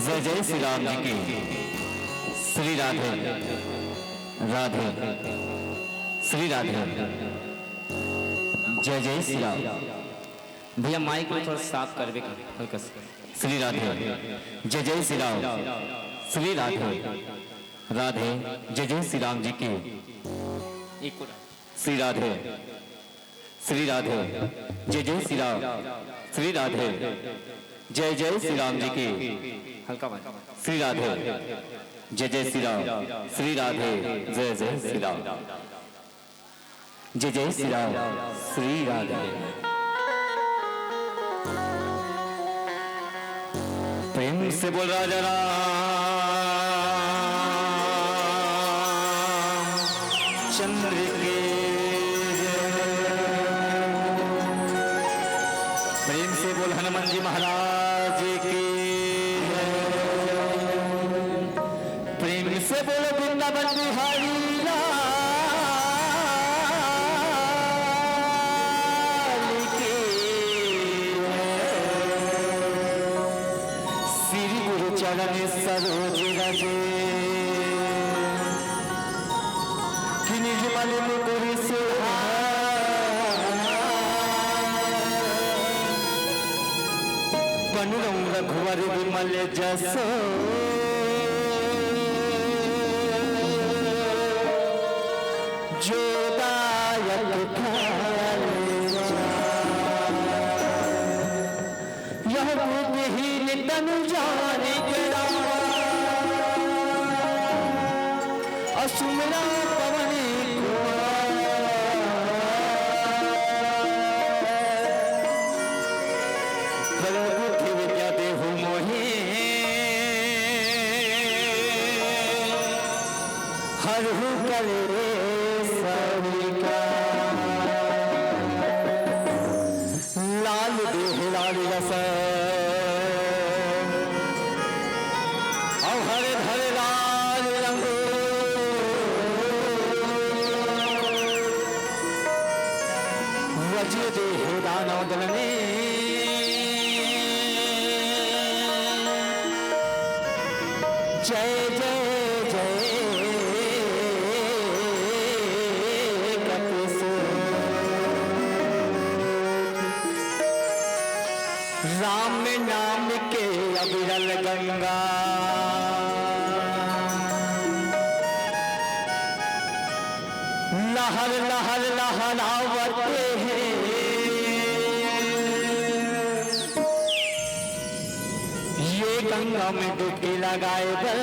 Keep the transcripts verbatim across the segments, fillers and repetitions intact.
जय जय श्री राम जी की। श्री राधे, राधे, श्री राधे। जय जय श्री राम। भैया, माइक को थोड़ा साफ करबे का, हल्का सा। श्री राधे, जय जय श्री राम। श्री राधे, राधे, जय जय श्री राम जी की। एक और। श्री राधे, श्री राधे, जय जय श्री राम। श्री राधे, जय जय श्री राम जी की। हल्का माइक। श्री राधे, जय जय श्री राम। श्री राधे, जय जय श्री राम। जय जय श्री राम। श्री राधे। प्रेम से बोल राजा रामचंद्र की जय। प्रेम से बोल हनुमान जी महाराज की जय। प्रेम से बोलो वृंदावन बिहारी लाल की। श्री गुरु चरण सरोज रज कि निज मन मुकुर सुहार। बन रहूं रघुवर विमल जसो जो दायक फल चार। यह बुद्धिहीन तनु जानिक राम, असुमना पवन कुमार। बल बुद्धि विद्या देहु मोहि, हरहु कलेस विकार। लाल देह लाल रस, अउ हरे धरे लाल रंग। वज्र देह दानव दल ने, जय जय जय कपि सोत। राम नाम के अविरल गंगा, लहर लहर लहरावत हे। ये गंगा में डुबकी लगाए बर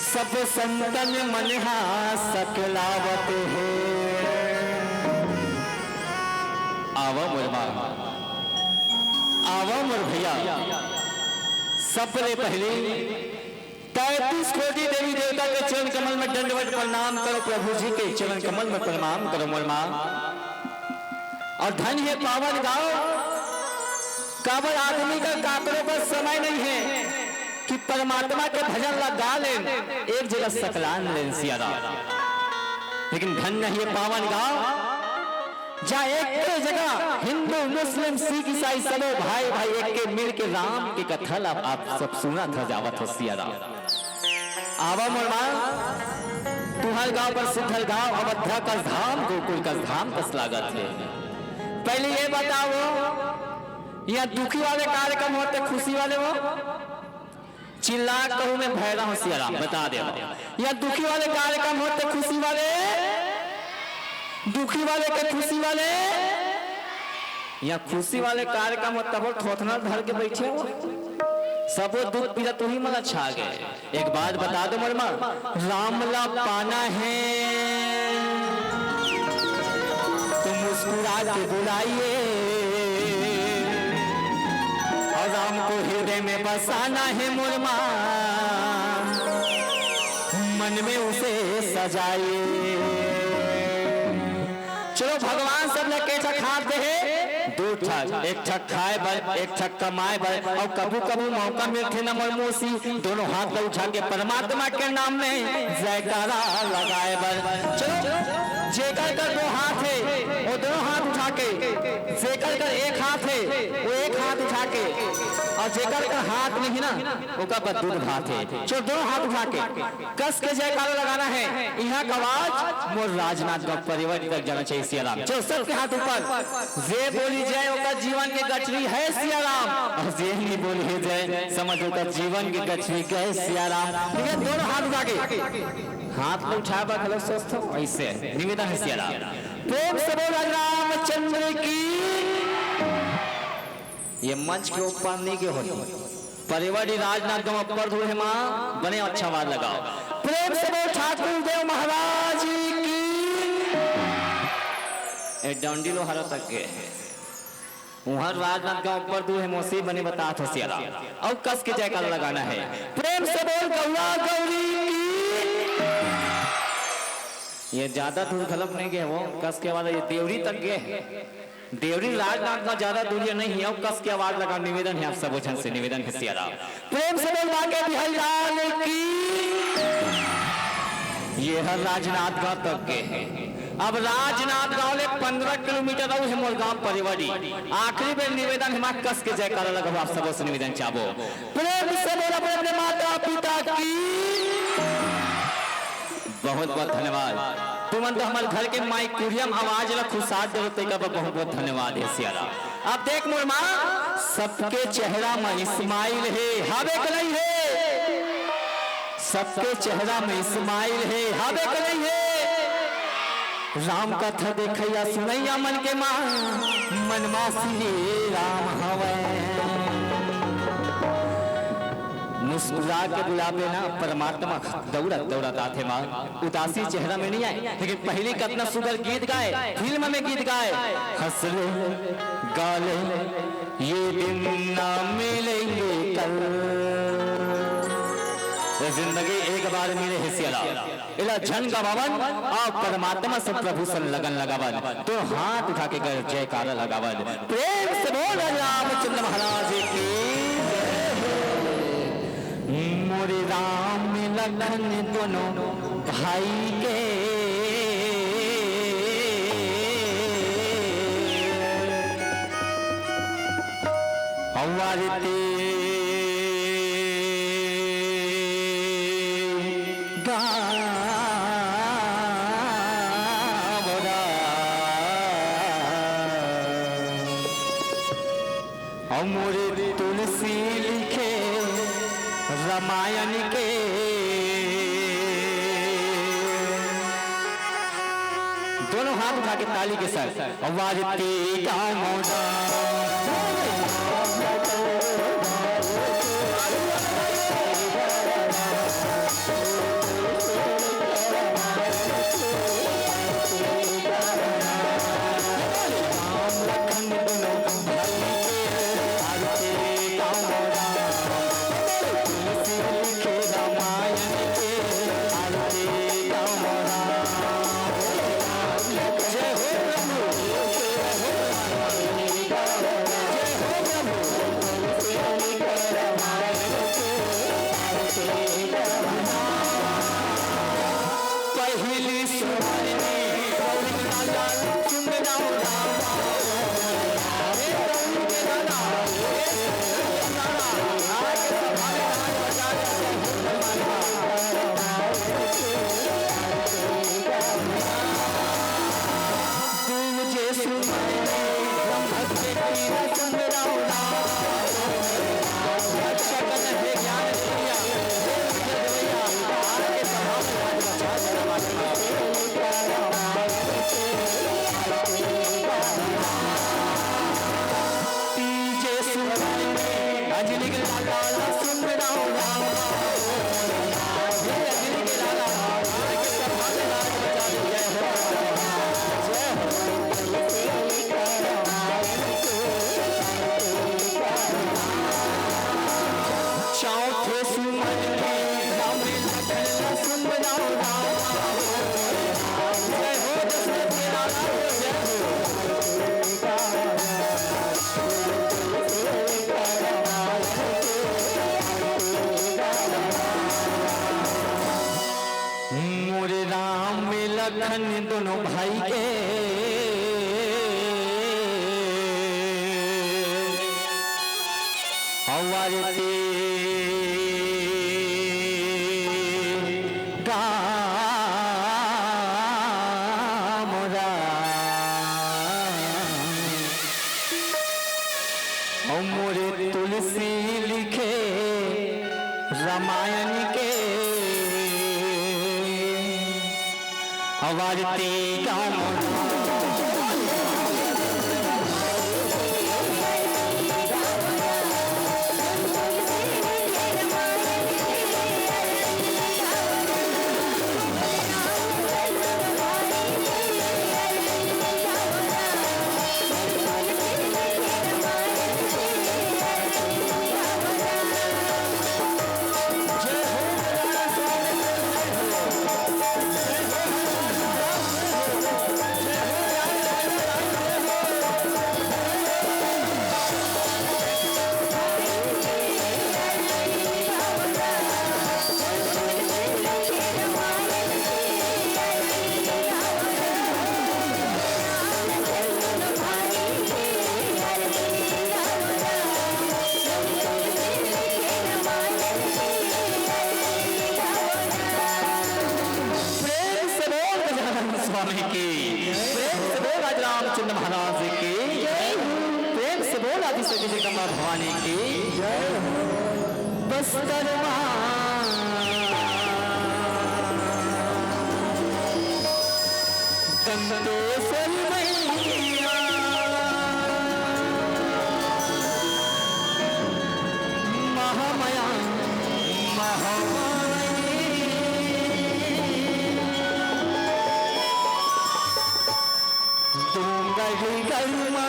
सब संतन मन हा सकलावत हे। आवा मोर माँ, आवा मोर भैया, सबले पहली तैंतीस कोटि देवी देवता के चरण कमल में दंडवत प्रणाम करो, प्रभु जी के चरण कमल में प्रणाम करो मोर माँ। अउ धन हे पावन गाँव, काबर आदमी का काकरो का समय नहीं है कि परमात्मा के भजन ला गा लेन, एक जगह सकलान लेन सिया राम। लेकिन धन्य हे पावन गाँव, जा एक जगह हिंदू, मुस्लिम, सिख, ईसाई सबो भाई भाई एक के मिल के राम के कथा ला आप सब सुनत हो, जावत हो सिया राम। आवा मोर माँ, तुहर गाँव पर सुधर गाँव, अवध्या कस धाम, गोकुल कस धाम कस लागत हे। पहले ये बताओ, यहाँ दुखी वाले कार्यक्रम होते, खुशी वाले हो? चिल्ला कहूँ मैं भैरा हूँ सिया राम, बता दे। यहाँ दुखी वाले कार्यक्रम होते, खुशी वाले, दुखी वाले के खुशी वाले, यहाँ खुशी वाले कार्यक्रम होते, तब थोथना धर के बैठे हो, सबो दुख पीड़ा तुम्ही मला छा गए। एक बात बता दो मोर माँ, राम ला पाना है तो मुस्कुरा के बुलाइए, और राम को हृदय में बसाना है मोर माँ, मन में उसे सजाइए। चलो, भगवान सब ला के ठक हाथ दे हे, दू ठक, एक ठक खाए बर, एक ठक कमाए बर, अउ कभू कभू मौका मिलथे न मोर मौसी, दोनों हाथ ला उठा के परमात्मा के नाम में जयकारा लगाए बर। चलो, जेकर कर दो हाथ हे, वो दोनों हाथ उठा के जेकर कर एक हाथ हे, वो एक हाथ उठा के, अउ जेकर कर हाथ नहीं हे ना, ओकर बर दूध भात हे। चलो, दोनों हाथ उठा के कस के जयकारा लगाना हे। इहाँ का आवाज मोर राजनांदगांव परिवार तक जाना चाहिए। सिया राम, चलो, सबके हाथ ऊपर। जे बोली जय, ओकर जीवन के गठरी हे सिया राम, अउ जे नहीं बोली हे जय, समझ ओकर जीवन के गठरी गे सिया राम। ठीक हे, दोनों हाथ उठा के, हाथ ल उठाय बर घलो सोचथव, अइसे निवेदन हे सिया राम। प्रेम से बोल रामचंद्र की। ये मंच के ऊपर नहीं गे होही। परिवारी राजनांदगांव अब्बड़ दूर हे माँ, बने अच्छा आवाज लगाव। प्रेम से बोल ठाकुर देव महाराज की। ए डंडी लोहारा तक गे। उहाँ राजनांदगांव अब्बड़ दूर हे मौसी, बने बतात हव सिया राम। अउ कस के जयकारा लगाना हे। प्रेम से बोल गौरा गौरी की। ये ज्यादा दूर घलो नहीं गे हे वो, कस के आवाज, ये देवरी तक गे हे। देवरी राजनांदगांव ज्यादा दूरिया नहीं हे, अउ कस के आवाज लगा, निवेदन हे आप सबो झन से, निवेदन हे सिया राम। प्रेम से बोल बांके बिहारी लाल की। ये हर राजनांदगांव तक गे हे। अब राजनांदगांव ले पंद्रह किलोमीटर अउ हे मोर गांव परिवारी। आखिरी बेर निवेदन हे माँ, कस के जयकारा लगाव, आप सबो से निवेदन चाहबो। प्रेम से बोल अपने अपने माता पिता की। बहुत बहुत धन्यवाद। तुमन तो हमर घर के माई कुरियम आवाज ला खुसार दे रहे हो, तेकर बर बहुत बहुत धन्यवाद हे सिया राम। अब देख मोर माँ, सबके चेहरा में smile हे, हावे के नहीं हे? सबके चेहरा में smile हे, हावे के नहीं हे? राम कथा देखइया सुनइया मन के माँ, मन मा श्री राम हवय। मुस्कुरा के बुलाबे ना परमात्मा, दौड़त दौड़त आथे माँ। उदासी चेहरा में नहीं आय, लेकिन पहिली कतना सुघर गीत गाय, फिल्म में गीत गाय, हंस ले, गा ले, ये दिन ना मिलेंगे कल। ये जिंदगी एक बार मिले हे सिया राम, एला झन गवावन, अउ परमात्मा से प्रभु सन लगन लगावन, तो हाथ उठा के कर जयकारा लगावन। प्रेम से बोल रामचंद्र महाराज की। मोरे राम लखन दोनों भाई के। अउ आरती गावरा। अउ मोरे तुलसी लिखे रामायण के। दोनों हाथ उठा के ताली के साथ। आरती गावरा। मोरे राम लखन दोनों भाई के। अवरती राम राम। अउ मोरे तुलसी लिखे रामायण के। अवरती राम। प्रेम से बोल गजानन स्वामी की, प्रेम से बोल राज रामचंद्र महाराज की, प्रेम से बोल आदिशक्ति जगदम्बा भवानी की। बस्तर माँ दंतेश्वरी मैया, महामाया, महामाई। डोंगरगढ़ मा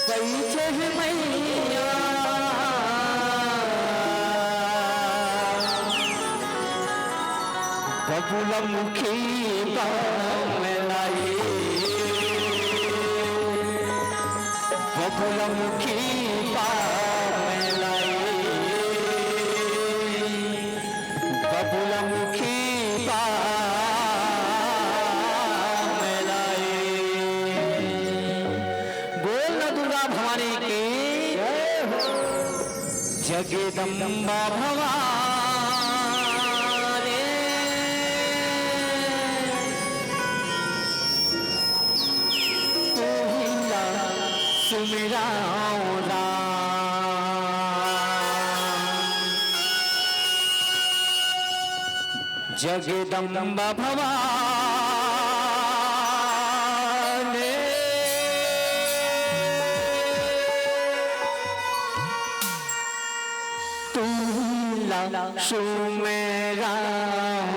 बइठे हे मैया, बबुला मुखी पाँव में लाई, बबुला मुखी पाँव में लाई। बबुला मुखी पाँव में लाई। बोल ना दुर्गा भवानी की जय हो। जगदम्बा भवानी। तोहिला सुमिराओ राम। जगदम्बा भवानी। तोहिला सुमिराओ राम।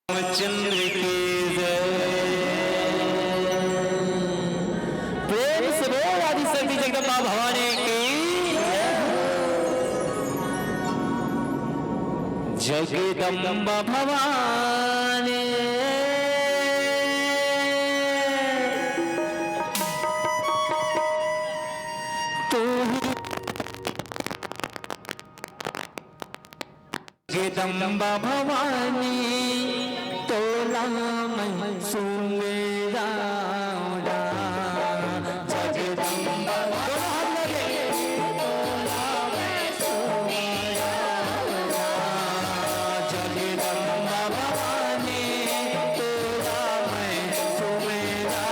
रामचंद्र की जय। प्रेम से बोल आदिशक्ति जगदम्बा भवानी की। जगदम्बा भवानी। तू ही जगदम्बा भवानी तोला मैं सुमेरा जगदम्बा। जगदम्बा भवानी तोला मैं सुमेरा।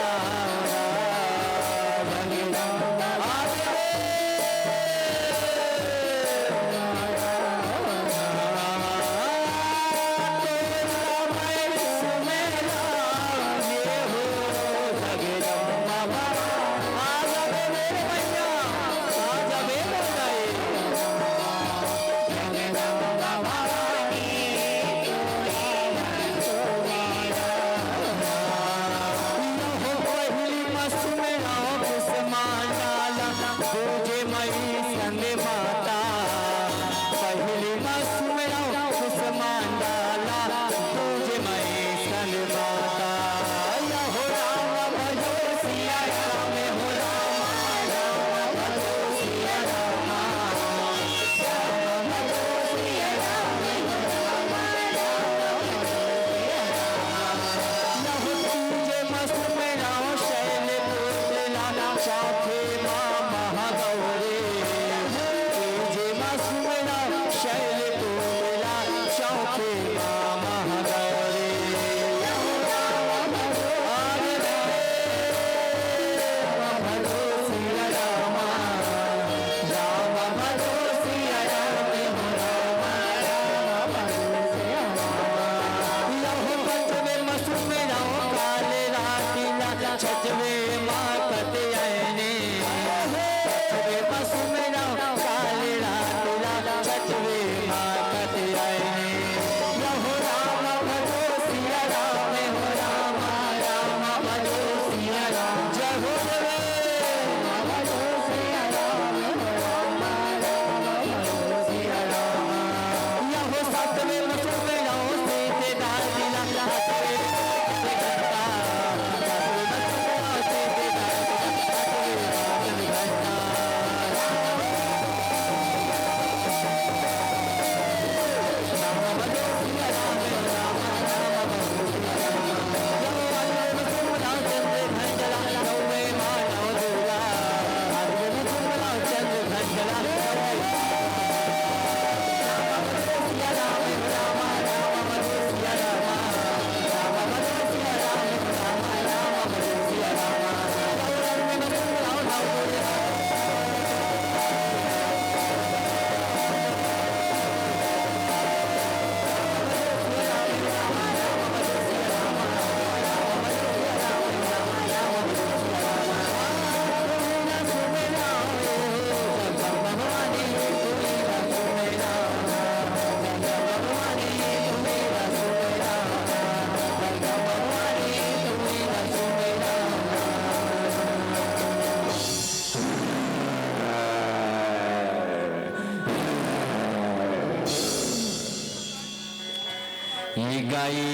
गाई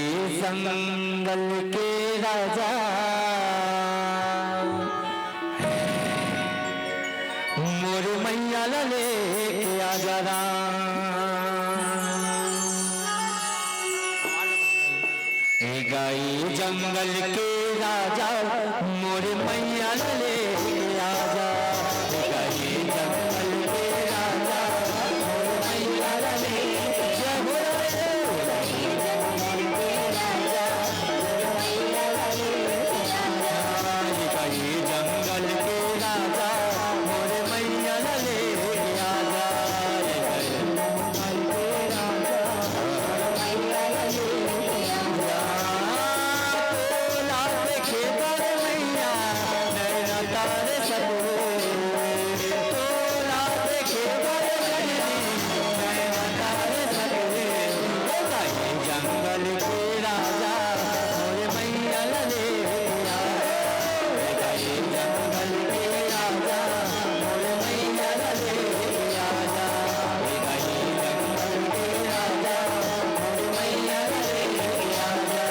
जंगल के राजा, मोर मैया ला लेके आजा राम। ए गाई जंगल के राजा, मोर मैया ला लेके आजा। ए गाई जंगल के राजा, मोर मैया ला लेके आजा। ए गाई जंगल के राजा, मोर मैया ला लेके आजा। ए गाई जंगल के राजा, मोर मैया ला लेके आजा। तोला देखे बर मैया, नैना तारे सकुरे। तोला देखे बर मैया, नैना तारे सकुरे। ए गाई जंगल के राजा, मोर मैया ला लेके आजा। ए गाई जंगल के राजा, मोर मैया ला लेके आजा। ए गाई जंगल के राजा, मोर मैया ला लेके आजा।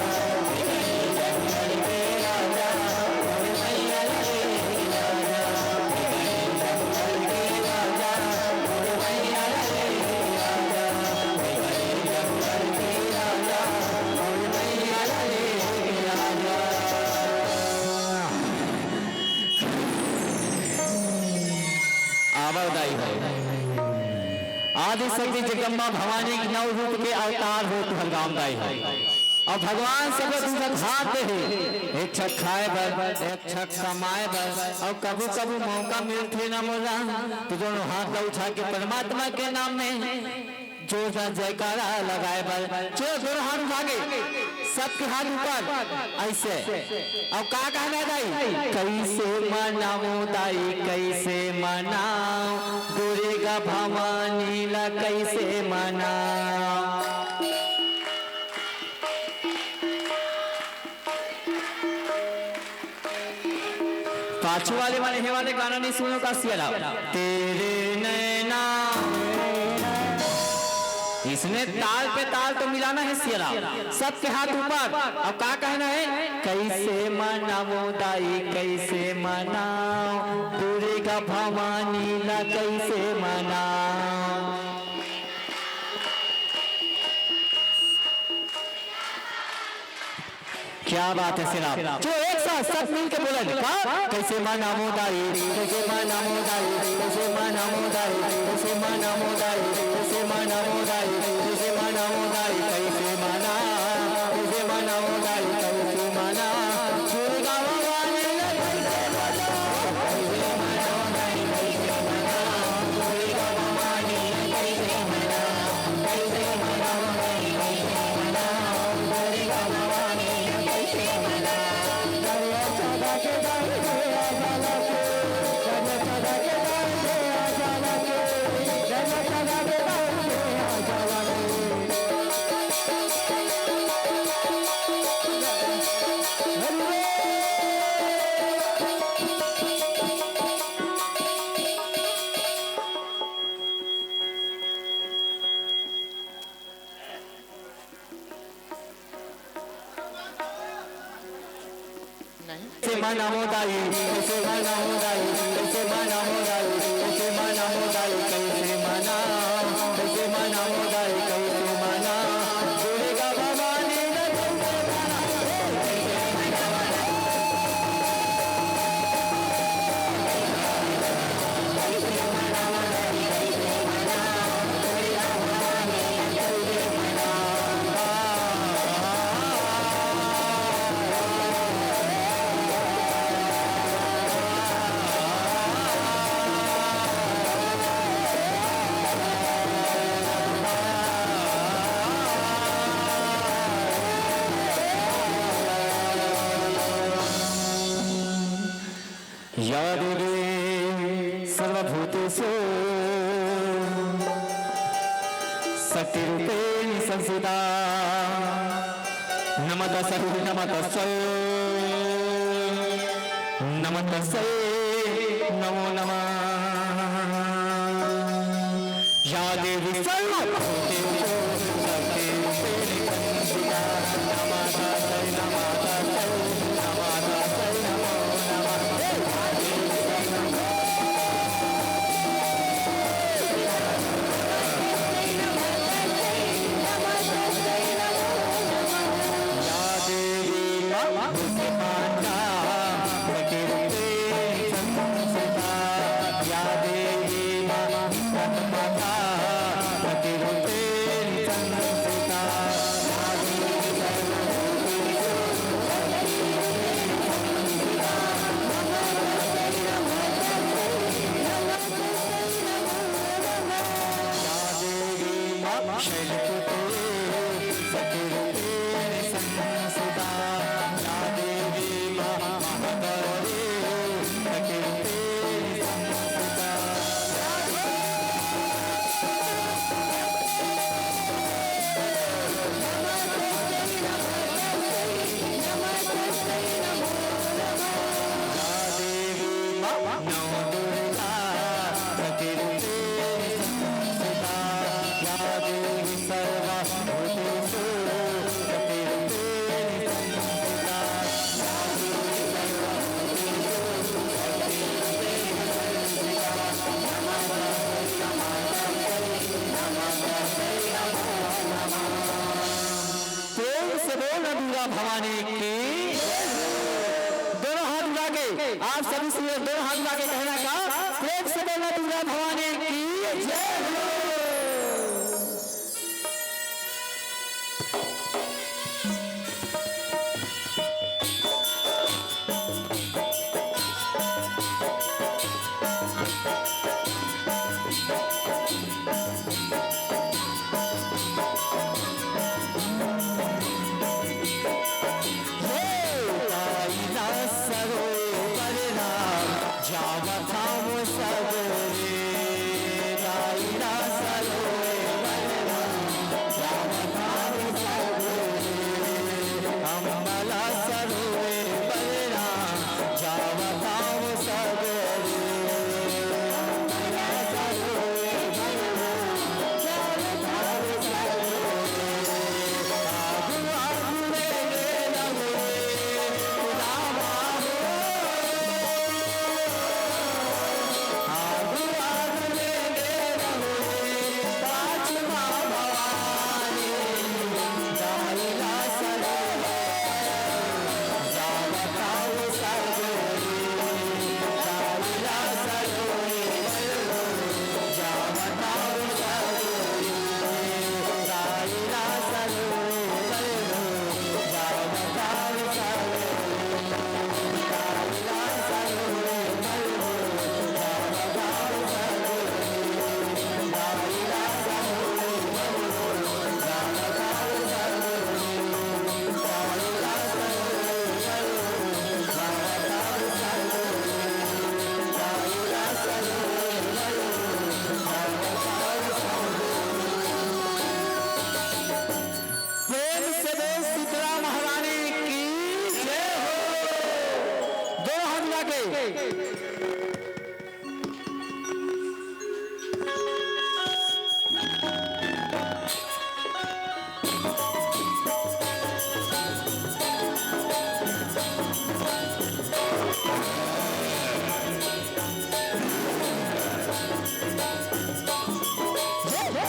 ए गाई जंगल के राजा, मोर मैया ला लेके आजा। ए गाई जंगल के राजा, मोर मैया ला लेके आजा। ए गाई जंगल के राजा, मोर मैया ला लेके आजा। आवर दाई हो। आदि शक्ति जगदम्बा भवानी के नौ रूप के अवतार हो तुहर गाँव दाई हो। अउ भगवान सबो दूजा हाथ दे हे, एक छक खाए बर, एक छक कमाए बर, अउ कभू कभू मौका मिलथे ना मोला, तो दोनों हाथ ला उठा के परमात्मा के नाम में जोरदार जयकारा लगाए बर। चलो दोनों हाथ उठा के, सबके हाथ ऊपर, ऐसे। अब का कहना है दाई? कैसे मनाओ दाई, कैसे मनाओ, दुर्गा भवानी ला कैसे मनाओ। पाछू वाले मन हे वाले गाना नहीं सुनो का सियारा? तेरे नैना, इसने ताल पे ताल तो मिलाना है सियारा। सबके हाथ ऊपर। अब का कहना है? कैसे मनाओ दाई, कैसे मनाओ, दुर्गा भवानी ला कैसे मनाओ। क्या बात है सियारा। चलो एक साथ सब मिल के बोले का? कैसे मनाओ दाई, कैसे मनाओ दाई, कैसे मनाओ दाई, कैसे मनाओ दाई, कैसे मनाओ दाई, कैसे मनाओ दाई, कैसे मना, कैसे मनाओ दाई, कैसे मना, दुर्गा भवानी ला कैसे मना, कैसे मनाओ दाई, कैसे मना, दुर्गा भवानी ला कैसे मना। कैसे मनाओ दाई, कैसे मनाओ दाई, कैसे मनाओ दाई, कैसे मनाओ दाई, कैसे मना, कैसे मनाओ दाई, कैसे मना, दुर्गा भवानी ला कैसे मना। या देवी सर्वभूतेषु शक्तिरूपेण संस्थिता। नमः तस्यै, नमः तस्यै, नमः तस्यै नमो नमः। या देवी सर्वभूतेषु शक्तिरूपेण संस्थिता। से बोलना दुर्गा भवानी की। दोनों हाथ उठा के, आप सभी से दोनों हाथ उठा के कहना का, प्रेम से बोलना दुर्गा भवानी की जय हो। प्रेम से बोल शीतला महारानी की जय हो। दोनों हाथ उठा के।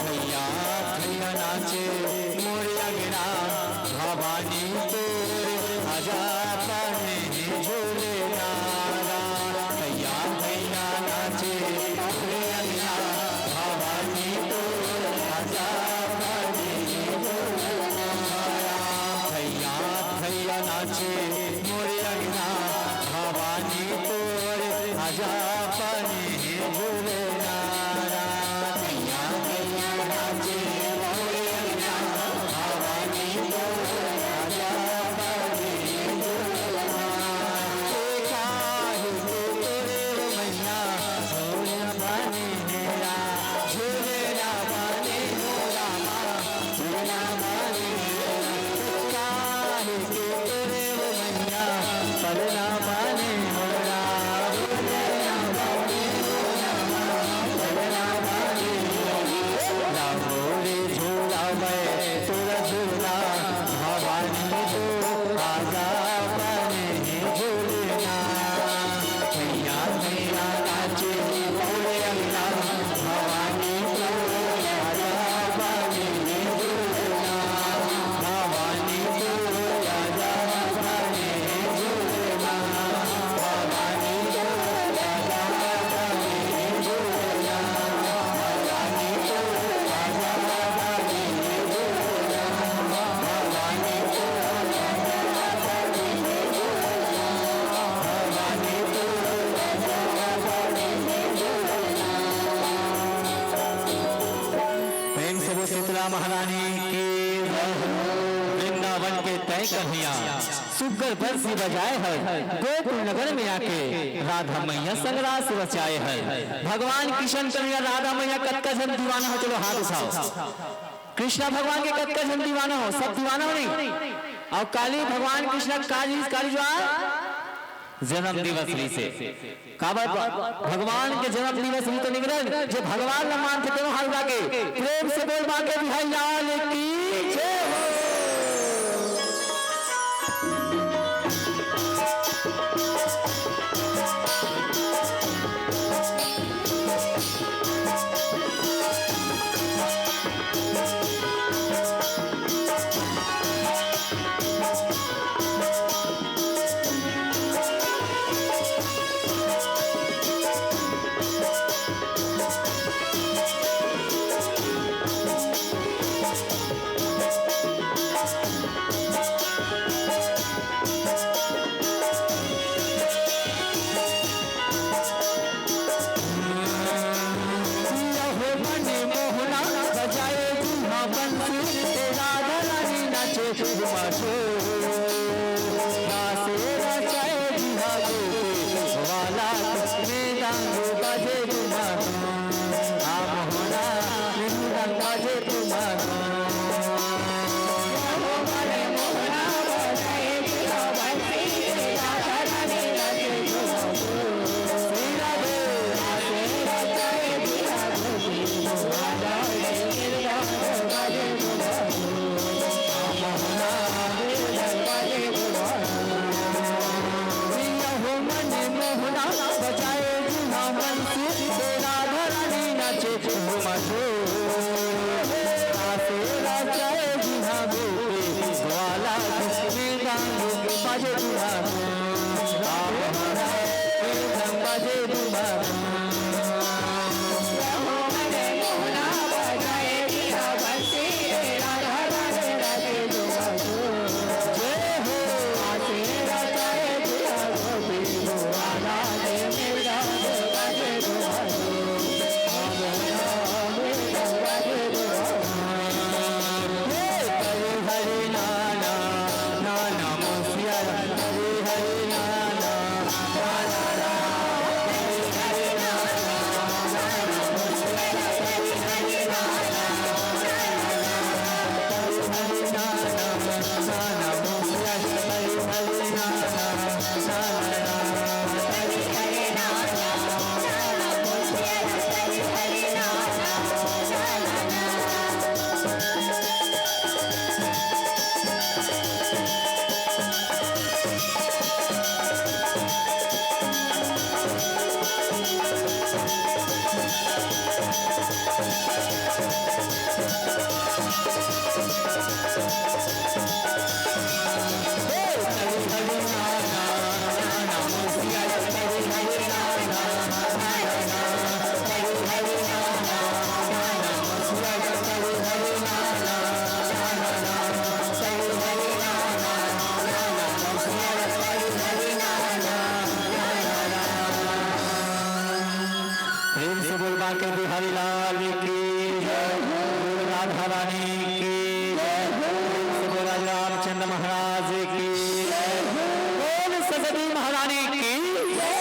भैया, भैया नाचे मोर अंगना, भवानी तोर आजा पानी झूलना। भैया, भैया नाचे मोर अंगना, भवानी तोर आजा पानी झूलना। भैया, भैया नाचे मोर अंगना, भवानी तोर आजा पानी झूलना। भैया, भैया नाचे मोर अंगना, भवानी तोर आजा पानी झूलना। काहे के तोरे मैया झूलना पानी मेरा, झूलना पानी मोरा माँ। पलना पानी हो राम, पलना पानी हो राम, पलना पानी हो राम। राम रे झूला मैं तोरा झूला, भवानी तो आजा पानी झूलना। मैया मैया नाचे मोरे अंगना, भवानी तो आजा पानी झूलना। भवानी तो आजा पानी झूलना। भवानी तो आजा पानी झूलना। भवानी तो आजा पानी झूलना। भवानी तो आजा पानी झूलना। भवानी तो आजा पानी झूलना। प्रेम से बोल शीतला महारानी की। वृंदावन के तय कन्हैया सुग्घर बंसी बजाए हर, गोकुल नगर में आके राधा मैया संग रास रचाए हर। भगवान किशन कन्हैया राधा मैया कतका झन दीवाना हो, चलो हाथ उठाओ। कृष्णा भगवान के कतका झन दीवाना हो, सब दीवाना हो नहीं? अउ काली भगवान कृष्णा काली, काली जो आ जन्म दिवस रहिसे। काबर ब-, भगवान के जन्म दिवस रहिसे तो निकरन, जे भगवान ल मानथे तेनो हाथ उठा के प्रेम से बोल, बांके बिहारी लाल की जय हो। रासे रचाए जिहा गोपी वाला में दांगो बाजे दुमादो। आ मोहना में दांग बाजे दुमादो। प्रेम से बोल बांके बिहारी लाल की जय, बोल राधा रानी की जय, प्रेम से बोल राजा रामचंद्र महाराज की जय, बोल सरस्वती महारानी की जय।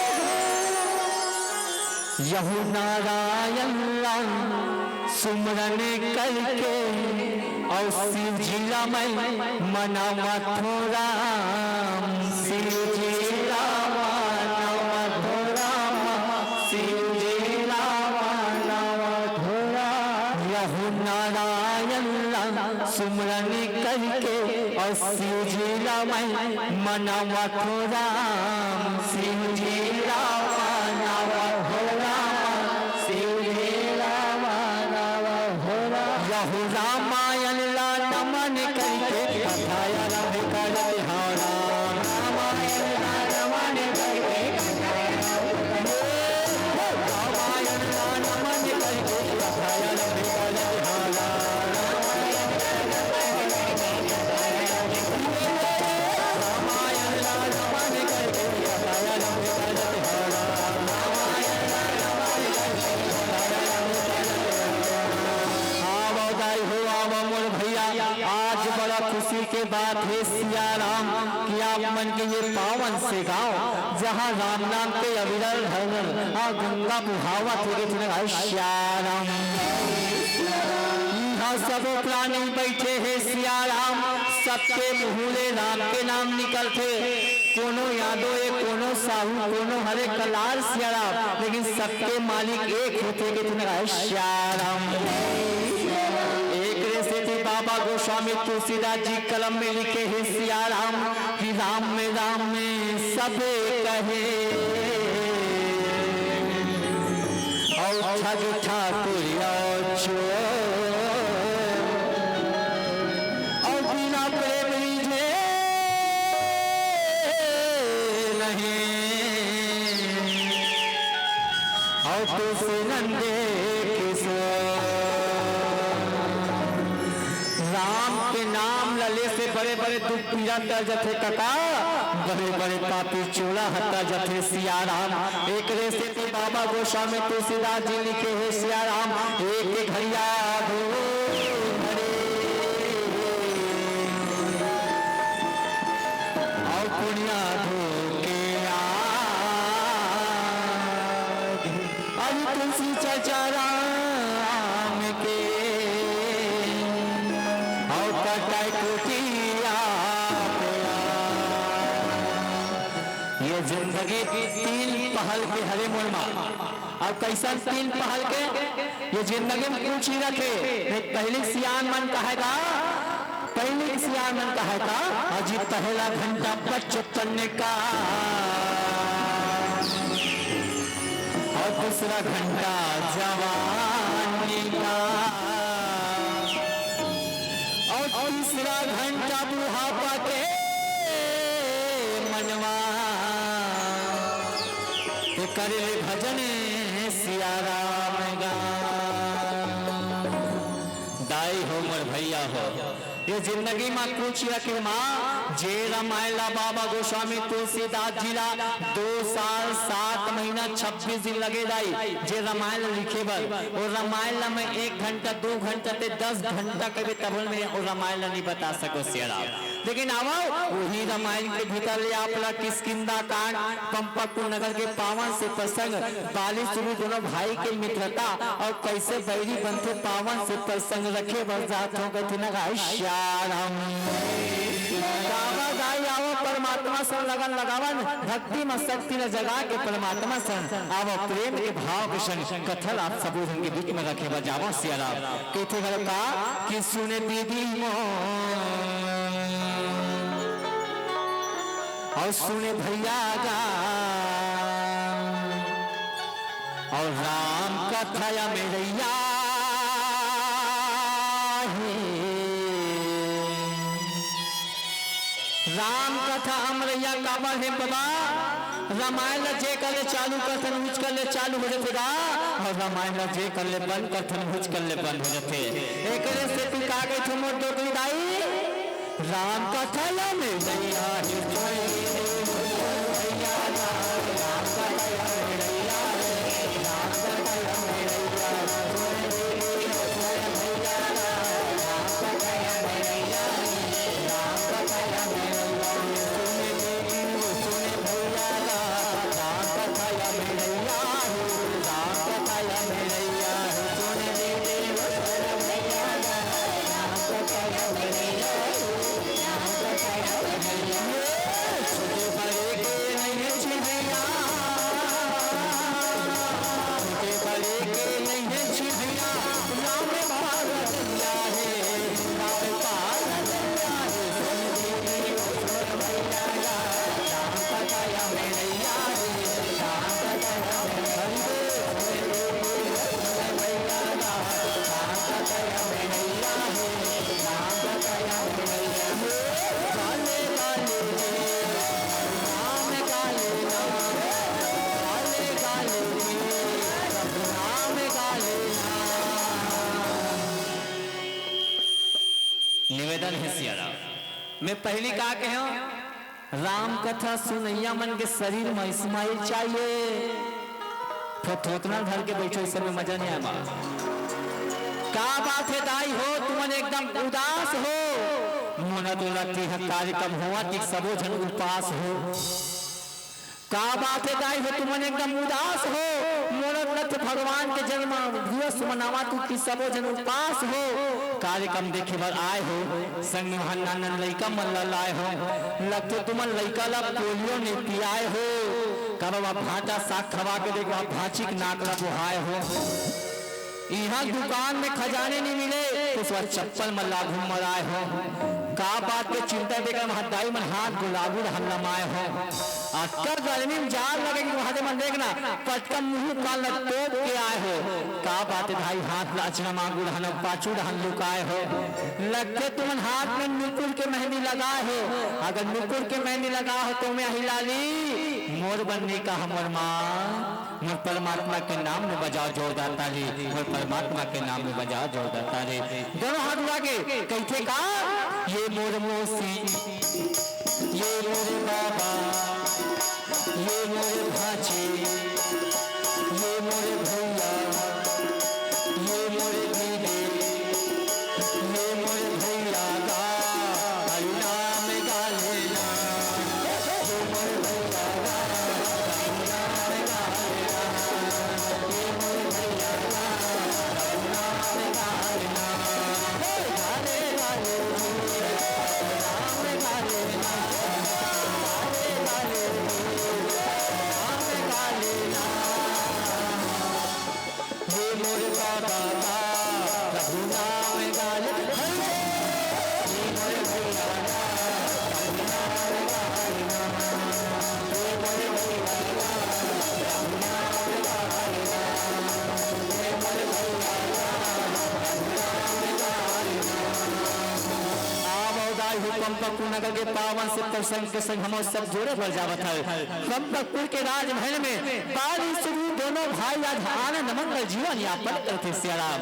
यहू नारायण ला सुमरन करके अउ शिव जी ला मैं मनावत हों राम, शिव जी ला मनावत हों राम, शिव जी ला मनावत हों राम। यहू नारायण ला सुमरन करके अउ शिव जी ला मैं मनावत हों राम, शिव जी ला मनावत हों राम, शिव जी ला मनावत हों राम। यहू रामायण ला नमन करके कथा आरंभ करत हों राम। रामायण ला नमन करके कथा आरंभ करत हों। रामायण ला नमन करके कथा आरंभ करत हों राम। आवव दाई हो, आवव मोर भैया, आज बड़ा खुशी के बात हे सिया राम कि आप मन के ये पावन से गांव, जहां राम नाम के अविरल धरल आ गंगा बुहावत हे, के सिया राम। इहां सबो प्राणी बइठे हे सिया राम, सबके मुंह ले राम के नाम निकलथे। कोनो यादव ए, कोनो साहू, कोनो हरे कलार सिया राम, लेकिन सबके मालिक एक होथे, के सिया राम। एकरे सेती बाबा गोस्वामी तुलसीदास जी कलम में लिखे हे सिया राम कि राम में, राम में सबे कहे। अउ ठग ठाकुर अउ चोर, अउ बिना प्रेम रिझे नहीं, अउ तुलसी नंदे किशोर। राम के नाम ल ले से बड़े बड़े दुख पीरा तर जथे कका, बड़े बड़े पापी चोला ह तर जथे सिया राम। एकरे सेती बाबा गोस्वामी तुलसीदास जी लिखे हे सिया राम, एक घड़िया दो घड़ी। धोके आगे। अरे तुलसी चचा राम के, अउ कटाई कुटिया पे आ। ये जिंदगी तीन पहल के हरे मोर माँ। अब कइसन तीन पहल के? ये जिंदगी में कुछ ही रखे। पहली सियान मन कहे का, पहली सियान मन कहे का, अजी पहला घंटा बचपन का, अउ दूसरा घंटा जवानी का, अउ तीसरा घंटा बुढ़ापा के मनवा। ते करे ले भजन सिया राम गा। दाई हो मोर भैया हो, ये जिंदगी मा कुछ रखे माँ, जे रामायण ला बाबा गोस्वामी तुलसीदास जी ला दो साल सात महीना छब्बीस दिन लगे दाई, जे रामायण ला लिखे बर। वो रामायण ला मैं एक घंटा, दो घंटा ते दस घंटा कबे तब मैं वो रामायण ला नहीं बता सको सिया राम। लेकिन आवव, वही रामायण के भीतर ले आप ला किष्किंधा कांड, पंपाकुल नगर के पावन से प्रसंग, बाली सुरु दोनों भाई के मित्रता अउ कइसे बैरी बनथे, पावन से प्रसंग रखे बर जात हंव कथे न गा, श्याम। गावा गाई आवव, परमात्मा संग लगन लगावन, भक्ति म शक्ति ल जगा के परमात्मा संग आवव, प्रेम के भाव के संग कथा ल आप सबो झन के बीच म रखे बर जावव सिया राम। कहिथे घलो का कि सुने दीदी मोर अउ सुने भैया गा, अउ राम कथा अमरैया हे। राम कथा अमरैया काबर हे बबा? रामायण ल जे कर ले चालू करथन, उच कर ले चालू हो जथे गा, अउ रामायण ल जे कर ले बंद करथन, उच कर ले बंद हो जथे। एकरे सेती का कहिथे मोर डोकरी दाई, राम कथा ल में भैया हे, भैया राम कथा ल में भैया हे। निवेदन हे सिया राम, मैं पहली का कहे हंव, राम कथा सुनइया मन के शरीर म smile चाहिए। थोथोतना धर के बैठो, इस समय मजा नहीं आए माँ। का बात हे दाई हो, तुमन एकदम उदास हो। मोला तो लगथे ह कार्यक्रम होवत हे, सबो झन उपास हो। का बात हे दाई हो, तुमन एकदम उदास हो। मोला लगथे भगवान के जन्म दिवस मनावत हो कि सबो झन उपास हो, कार्यक्रम देखे बर आए हो, संग में हन्ना नन लइका मन ला लाए हो। लगथे तुमन लइका ला पोलियो नहीं पियाए हो। का बाबा भांटा साग खवा के देख, भांची के नाक ला बोहाए हो। इहाँ दुकान में खजाने नहीं मिले, तो उसवा चप्पल मन ला घूम मराए हो। का बात के चिंता देकर वहाँ दाई मन हाथ गुलाबू रहन लमाए हो। अतका गर्मी में जाड़ लगे कि वहाँ दे मन देखना, पटका मुँह कान ला तोप के आए हो। का बात हे भाई, हाथ ला अचरा मांगू रहन, पाछू रहन लुकाए हो। लगथे तुमन हाथ में नुपुर के मेहंदी लगाए हो। अगर नुपुर के मेहंदी लगा हो तो मैं हिला ली, मोर बन्नी का हमर माँ। मोर परमात्मा के नाम में बजाओ जोरदार ताली, मोर परमात्मा के नाम में बजाओ जोरदार ताली। दोनों हाथ उठा के कहिथे का, ये मोर मौसी, ये मोर बाबा, ये मोर भांची, ये मोर भैया, ये मोर दीदी, ये मोर भैया गा, हरि नाम गा लेना। चंपापुर नगर के पावन से प्रसंग के संग हम सब जोड़े बर जावत हन। चंपापुर के राजमहल में पाली सुग्रीव दोनों भाई आज आनंद मंगल जीवन यापन करथे सियाराम।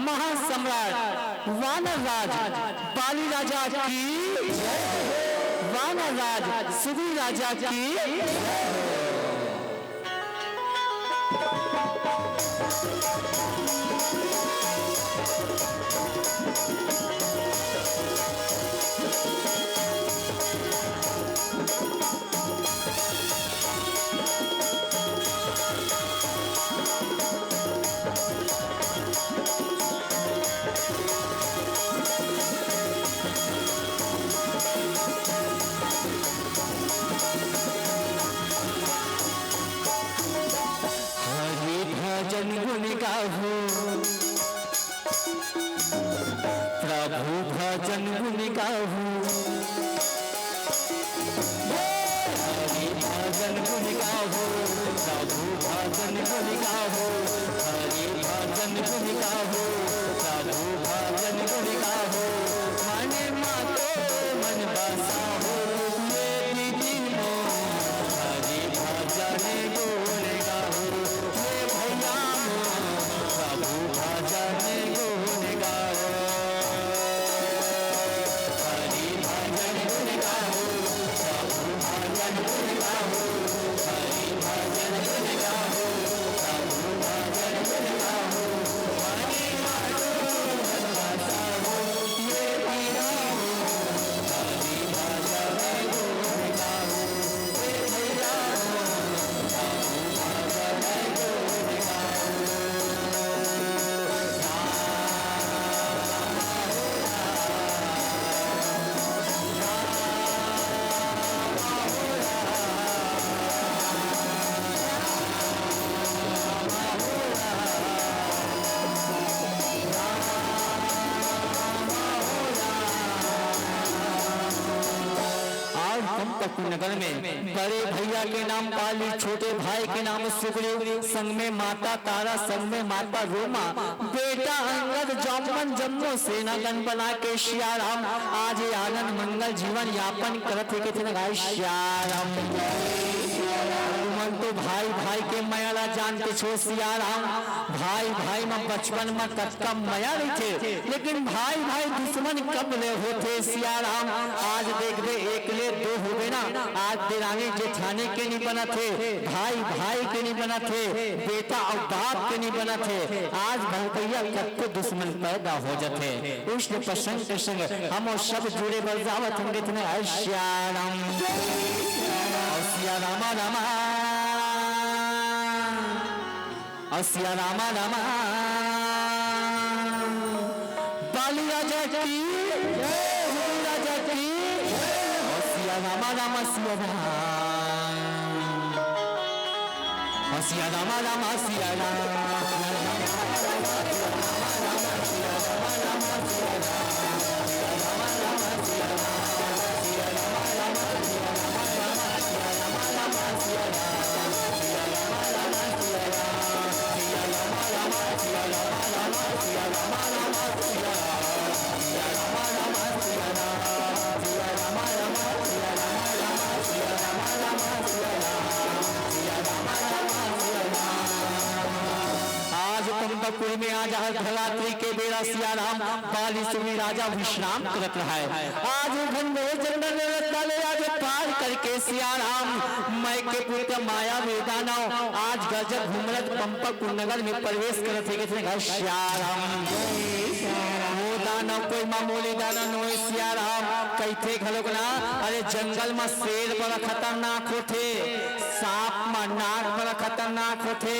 महासम्राट वानर राज पाली राजा की, वानर राज सुग्रीव राजा की। हरि भजन गुण गाहू, प्रभु भजन गुण गाहू। हरि भजन गुण गाहू, प्रभु भजन गुण गाहू। हरि भजन गुण गाहू, प्रभु भजन गुण गाहू। मन मातो मन बसाहू, ये दीदी मोर हरि भजन गुण गाहू। हे भैया मोर प्रभु भजन गुण गाओ। हरि भजन गुण गाओ, प्रभु भजन गुण गाओ। हरि भजन गुण गाओ, प्रभु भजन गुण गाओ। हरि माधो मन बसाओ, ये पीरा हो। हरि भजन गुण गाओ। आज चंपापुर नगर में बड़े भैया के नाम पाली, छोटे भाई के नाम सुग्रीव, संग में माता तारा, संग में माता रोमा, बेटा अंगद, जामन, जम्मो सेनागण बना के सियाराम आज ये आनंद मंगल जीवन यापन करत हे। कथे न गाय सियाराम। तुमन तो भाई भाई के मया ला जानत हो सियाराम। भाई भाई म बचपन म कतका मया रहिथे, लेकिन भाई भाई दुश्मन कब ले होथे सियाराम। आज देखबे एक ले दो होबे ना, आज देरानी जेठानी के नी बनत हे, भाई भाई के नी बनत हे, बेटा अउ बाप के नी बनत हे। आज भलकैया कतको दुश्मन पैदा हो जथे। उष्ण प्रसंग के संग हम सब जुड़े बर जावत हन, कथे न गाय सियाराम। अउ सिया रामा रामा। अउ सिया रामा रामा। बाली राजा की, बाली राजा की। अउ सिया रामा रामा सिया राम। अउ सिया रामा रामा सिया राम। आज चंपापुर में आज अर्धरात्रि के बेरा सियाराम बाली सुग्रीव राजा विश्राम करत रहय। आज वो घनघोर जंगल में रस्ता ले आज पार करके सियाराम मय के पुत्र मायावी दानव आज गरजत घूमत चंपापुर नगर में प्रवेश करत हे। कथे न गाय सियाराम। वो दानव कोई मामूली दानव नोहे सियाराम, कहिथे घलोक ना। अरे जंगल म शेर बड़ा खतरनाक होथे, सांप म नाग बड़ा खतरनाक होथे,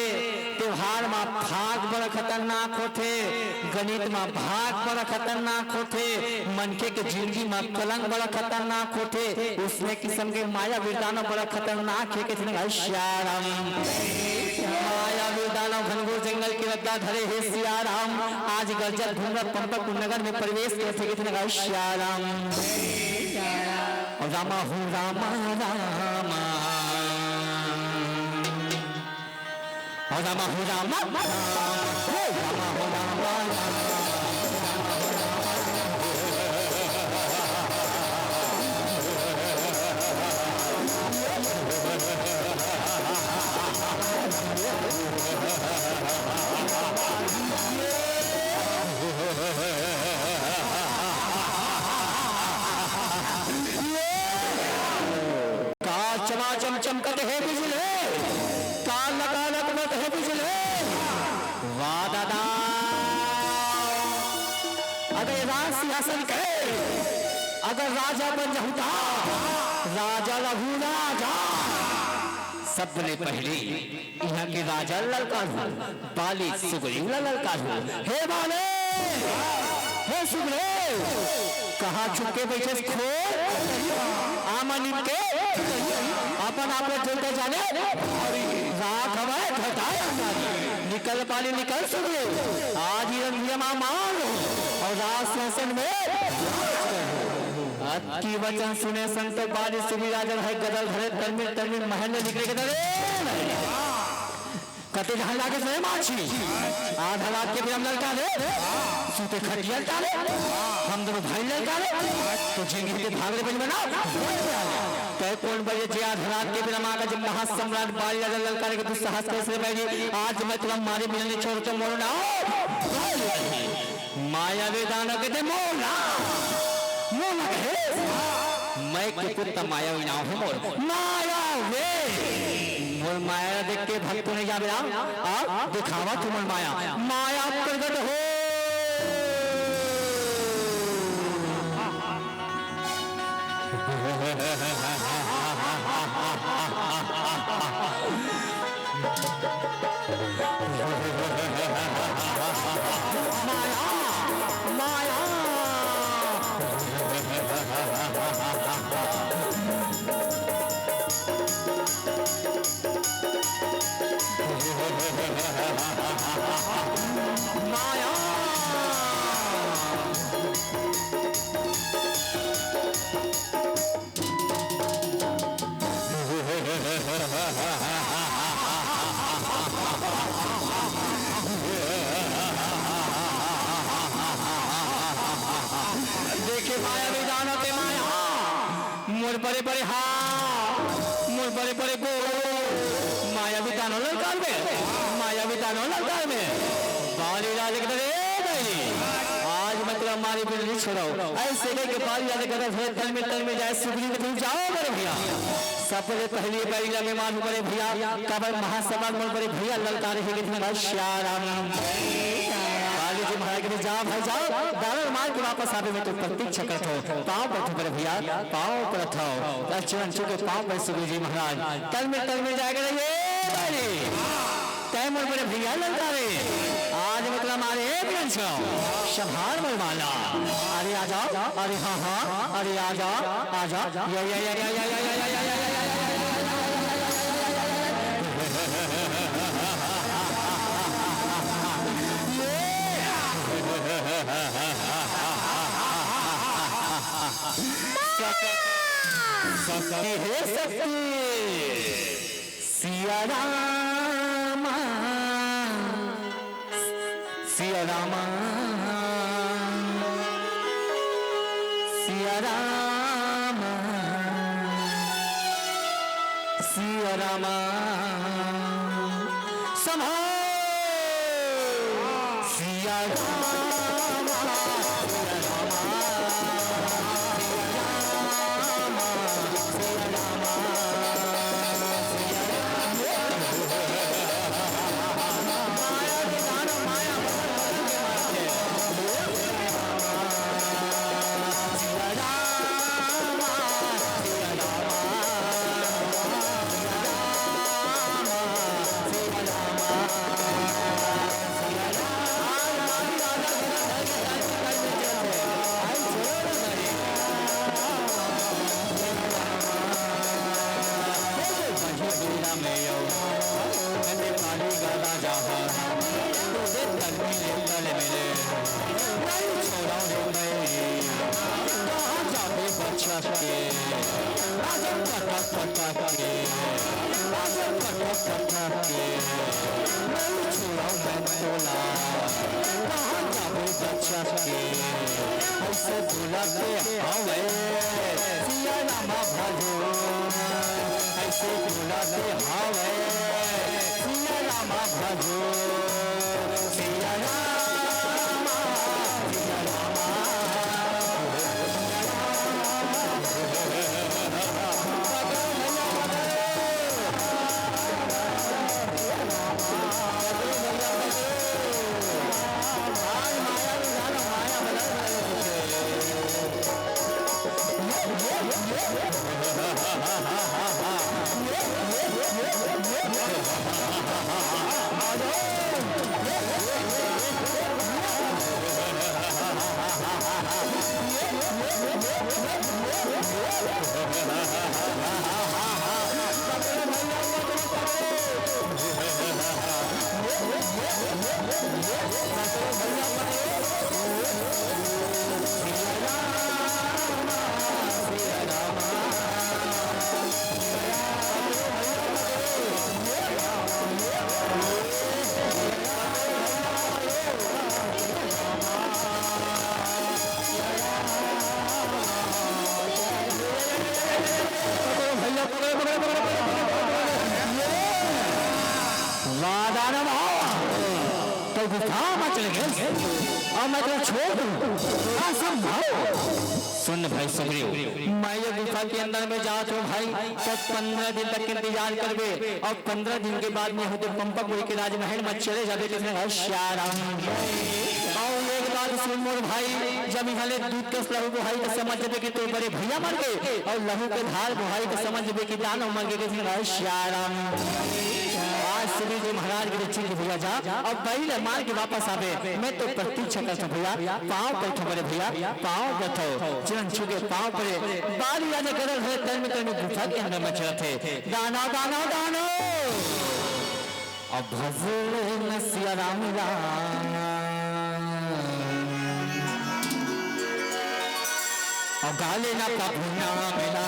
त्योहार म फाग बड़ा खतरनाक होथे, गणित म भाग बड़ा खतरनाक होथे, मनखे के जिंदगी म कलंक बड़ा खतरनाक होथे। उसने किसम के मायावी दानव बड़ा खतरनाक हे, कथे न गाय सियाराम। मायावी दानव घनघोर जंगल के रद्दा धरे हे सियाराम। आज गरजत घूमत चंपापुर नगर में प्रवेश करथे, कथे न गाय सियाराम। रामा हो रामा रामा। रामा हो रामा रामा। हे रामा हो रामा रामा। चमाचम चमकत हे बिजली, काल लगा लगमत हे बिजली। वाह दादा, अगर राज सिंहासन के अगर राजा बन जाहूं त, राजा रहूं राजा। सबले पहले इहां के राजा ल ललकारहूं, बाली सुग्रीव ल ललकारहूं। हे बाली, हे सुग्रीव, कहां छुप के बइठे हस खोर? आमा नीम के अपन आप ल जलता जाने। राख हवय घटाय अंगारी। निकल बाली निकल सुग्रीव, आज ही रंधिया मां मार अउ राज सिंहासन में। अतकी वचन सुने संग तो बाली सुग्रीव राजा हे गदा ल धरे तलमिल तलमिल महल ले निकले के धरे। कते जहां लागे सोए माछी। आधा रात के बेरा म ललकारे, सूते खटिया ल टारे, हम दूनों भाई ल ललकारे, त जिंदगी के भाग ले बन बना। तय कोन बजे जे आधा रात के बेरा म आके जब महासम्राट बाली राजा ल ललकारे के दुस्साहस कइसे रे बहिनी, आज मैं तुला मारे बिना नइ छोड़ंव त मोर नाव बाली नहीं। मायावी दानव कहिथे मोर नाव, मोर नाव हे। मैं के पुत्र मायावी नाव हे मोर, मायावी। मोर माया देख के भक्तो नइ जाबे राम, आ दिखावा तुमन माया, माया प्रगट हो। माया, माया। माया। देखे मायावी दानव के माया, मोर बड़े बड़े हाथ, मोर बड़े बड़े गोड़, मायावी दानव ललकार में, मायावी दानव ललकार में। बाली राजा के डरे नहीं, आज मतलब मारे बिना नइ छोड़ंव। अइसे कहिके बाली राजा के डरे तलमिल तलमिल जाय सुग्रीव के, तुम जाव बड़े भइया। सबले पहली बाली राजा में मार बड़े भइया, काबर महासम्राट मोर बड़े भइया ललकारे हे कि तुम श्याराम। बाली जी महाराज के जा भाई जा, दानव मार के वापस आबे में तो प्रतीक्षा करत हंव। पांव परथंव बड़े भइया, पांव परथंव। चरण छू के पांव पर सुग्रीव जी महाराज। तलमिल तलमिल जाय के रहिए बाली। तैं मोर बड़े भइया ललकारे, आज मतलब मारे एक रंग छो, संभाल मोर माला। अरे आजा, अरे हां हां, अरे आजा, आजा। या या या या। शक्ति हे शक्ति। सिया रामा, सिया रामा, सिया रामा, सिया रामा। संभाल। सिया रामा, सिया रामा, सिया रामा, सिया रामा, सिया रामा। माया के दानव माया बदन बदन के मारथे। सिया रामा, सिया रामा, सिया रामा, सिया रामा। के, नहीं छुड़ाऊं मैं तोला, कहाँ जाबे बच्चा के? ऐसे बुलाते हवे, सिया रामा भाजो, ऐसे बुलाते हवे, सिया रामा भाजो, सिया रामा, सिया रामा। वाह दानव, तो गुफा में चले गए और मैं तेरा छोड़ दूं? असंभव। सुन भाई सुग्रीव, मैं ये गुफा के अंदर में जात हूँ भाई, तो पंद्रह दिन तक इंतजार करबे और पंद्रह दिन के बाद में होते पंपा कोई के राजमहल में चले जाबे। कितने भाई श्याराम। और एक बात सुन मोर भाई, जब यहाँ ले दूध कस लहू बोहाई तो समझ जाबे कि तो बड़े भैया मर गए और लहू के धार बोहाई तो समझ जाबे कि दानव मर गए। कितने भाई श्याराम। आज सुग्रीव जी महाराज के ठीक भैया जा, अब पहले मार के वापस आवे। मैं तो प्रतीक्षा करता हूँ भैया, पाँव पड़ता हूँ बड़े भैया, पाँव पड़ता हूँ। चरण छू के पाँव पड़े। बाली राजा गदर है तन में तन में गुफा के अंदर में चलत है। दाना दाना दाना। अब भजले न सिया राम राम। अब गाले ना प्रभु नाम ला।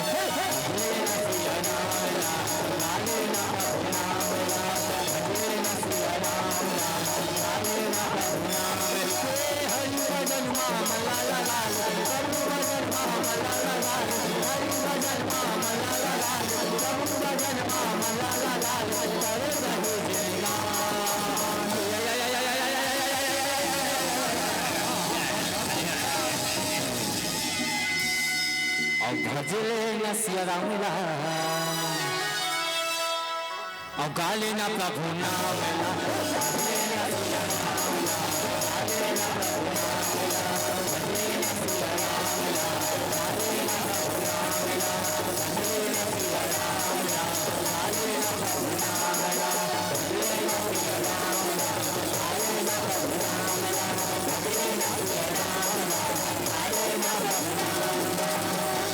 अब भजले न सिया राम ला। अब गाले ना प्रभु नाम ला।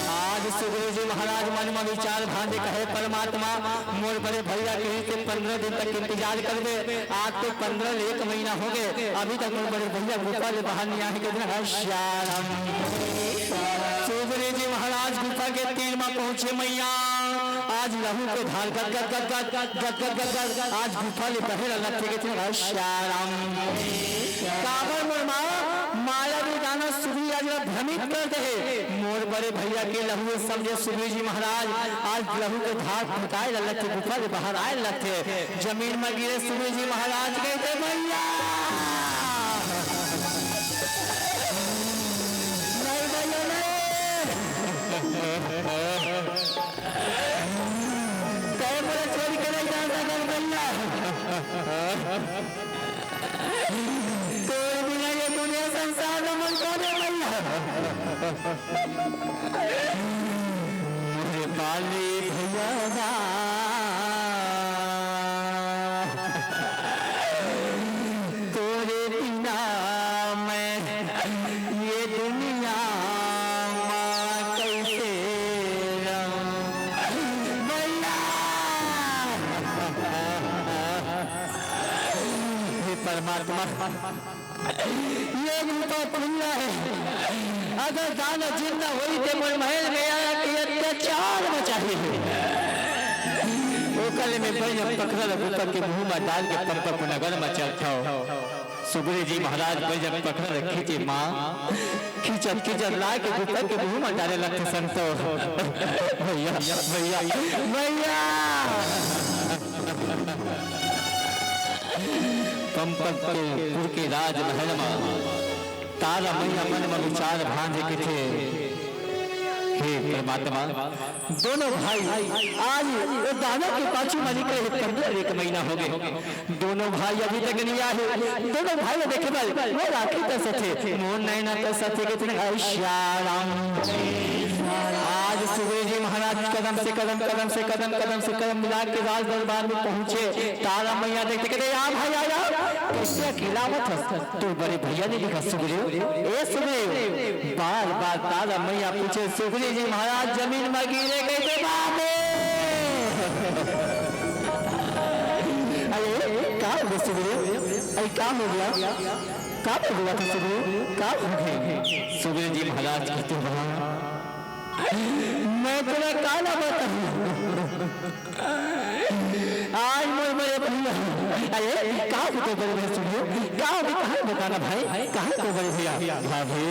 आज सुग्रीव जी महाराज मन में विचार भांजे कहे, परमात्मा, मोर बड़े भैया कही के पंद्रह दिन तक इंतजार करबे। आज तो पंद्रह ले एक महीना हो गए, अभी तक मोर बड़े भैया गुफा ले बाहर नहीं आए। कितने हर श्याम। सुग्रीव जी महाराज गुफा के तीर में पहुंचे मैया। आज लहू के धार गद गद गद गद गद गद गद गद आज गुफा ले बहे लगथे। कितने हर श्याम। काबर मोर माँ माया भी दाना सुग्रीव आज ला भ्रमित कर दे हे। मोर बड़े भैया के लहू समझे सुग्रीव जी महाराज आज लहू के धार फुटाए ला लगथे, गुफा ले बाहर आए लगथे। जमीन में गिरे सुग्रीव जी महाराज कहते, "भैया, नहीं भैया, नहीं। कहे मोला छोड़ के नहीं जा सकत भैया।" तोर बिना ये दुनिया संसार में मन कोने भैया। मोरे पाली भैया बा, तोरे बिना मैं ये दुनिया मा कैसे रहूं भैया। हे परमात्मा, ये रूपा खुल्ला हे। अगर दाना जिंदा होई ते मोर महल में आया के अत्याचार मचाही। ओकर ले मैं बइला पखरा ल गुफा के मुंह में डाल के पंपा को नगर में चलथव। सुग्रीव जी महाराज बइला पखरा ल खींचे माँ, खींचत खींचत ला के गुफा के मुंह में डाले लगथे संतो। भैया, भैया, भैया। पंपक के पुर के राजमहल म तारा मैया मन म विचार भांज कथे, हे परमात्मा, दोनों भाई आज वो दानव के पाछू म निकले हे, पंद्रह एक महीना हो गए। दोनों भाई अभी तक नहीं आए। दोनों भाई ल देखे बर वो राखी तरसथे, मोर नैना तरसथे, कितने ऐश्याराम। आज सुग्रीव जी महाराज कदम से कदम, कदम से कदम, कदम से कदम मिला के राज दरबार में पहुंचे। तारा मैया देखते कहते, "या भाई, आ जा, कैसे अकेला आवत हस? तोर बड़े भैया नहीं दिखा सुग्रीव? ए सुग्रीव।" बार बार तारा मैया पूछे, सुग्रीव जी महाराज जमीन में गिरे, कहते, "बाबे, अरे का हो गया सुग्रीव? अरे का हो गया? का हो गया था सुग्रीव? का हो गया?" सुग्रीव जी महाराज कहते, "वाह, मैं तोला काला बताऊं। आज मोर बड़े भैया, अरे, कहाँ को तो बड़े भैया सुग्रीव? कहाँ को, कहाँ को काला भाई? कहाँ को बड़े भैया?" भाभी,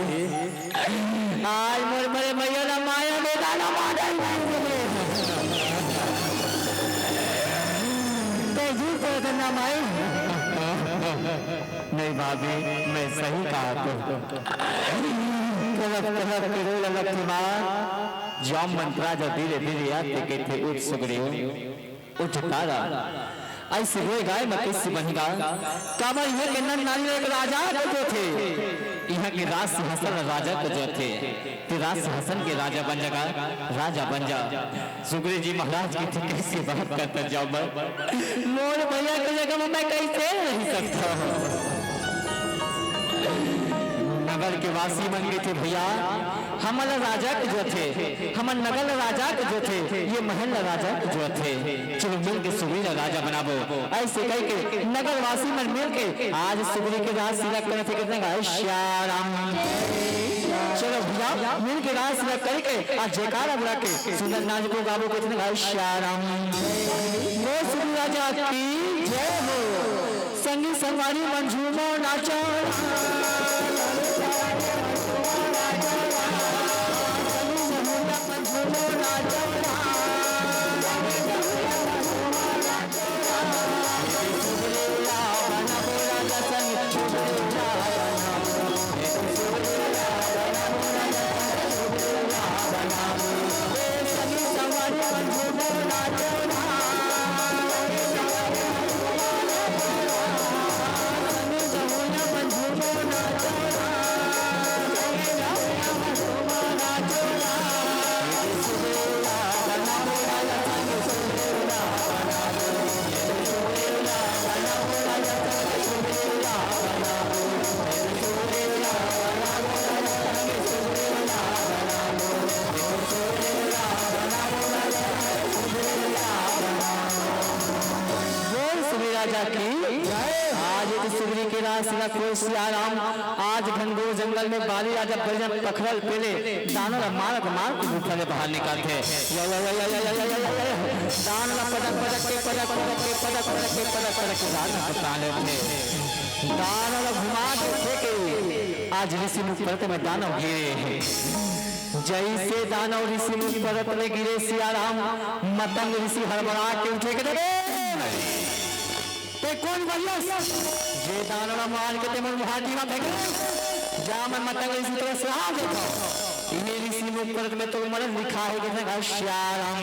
आज मोर बड़े भैया ना माया में गाना मार डाल भाई रे। ते झूठ बोलत ना माई। नहीं भाभी, मैं सही कहा तो। कलक कलक के रोल लक्ष्मण। जब मंत्रा जब धीरे धीरे आते कहते, "उठ सुग्रीव, उठ तारा।" ऐसे रोए गाय में कैसे बनेगा? काबर ये के नर नारी एक राजा के जो थे, यहाँ के राज सिंहासन राजा के जो थे, ते राज सिंहासन के राजा बन जागा, राजा बन जा। सुग्रीव जी महाराज की थी कैसे बात करता जाओ मैं, मोर भैया के जगह में मैं कैसे रह सकता हूँ? नगर के वासी मन के थे भैया, हमन ला राजा के जो थे, हमन नगर ला राजा के जो थे, ये महल ला राजा के जो थे। चलो मिल के सुग्रीव ला राजा बनाबो। ऐसे कह के नगर वासी मन मिल के आज सुग्रीव के राज सिला करत हे। कितने गाय श्याम। चलो भैया मिल के राज सिला करके आज जयकारा बुला के सुंदर नाच को गाबो। कितने गाय श्याम। बोल सुग्रीव राजा की जय हो। संगी संगवारी मन झूमो नाचो। बोल सुग्रीव राजा की। आज एक सुग्रीव के राज सिला कोई सियाराम। आज घनघोर जंगल में बाली राजा बलि पखरल पेले दानव ला मार के, मार के गुफा ले बाहर निकालथे। या, या, या। दानव ला पटक, पटक के, पटक, पटक के, पटक, पटक के, पटक, पटक के दानव को तान लेथे। दानव ला घुमा के फेंके। आज ऋषि मुख पर्वत में दानव गिरे हे। जैसे दानव ऋषि मुख पर्वत में गिरे सियाराम, मतंग ऋषि हड़बड़ा के उठे के, "अरे, ते कोन बलियस? जे दानव ला मार के ते मन घाटी में फेंके। जा मैं मतंग ऋषि तोला श्राप देथव। इही ऋषि मुख पर्वत में तोर मरण लिखा हे।" कहथे, "श्याम।"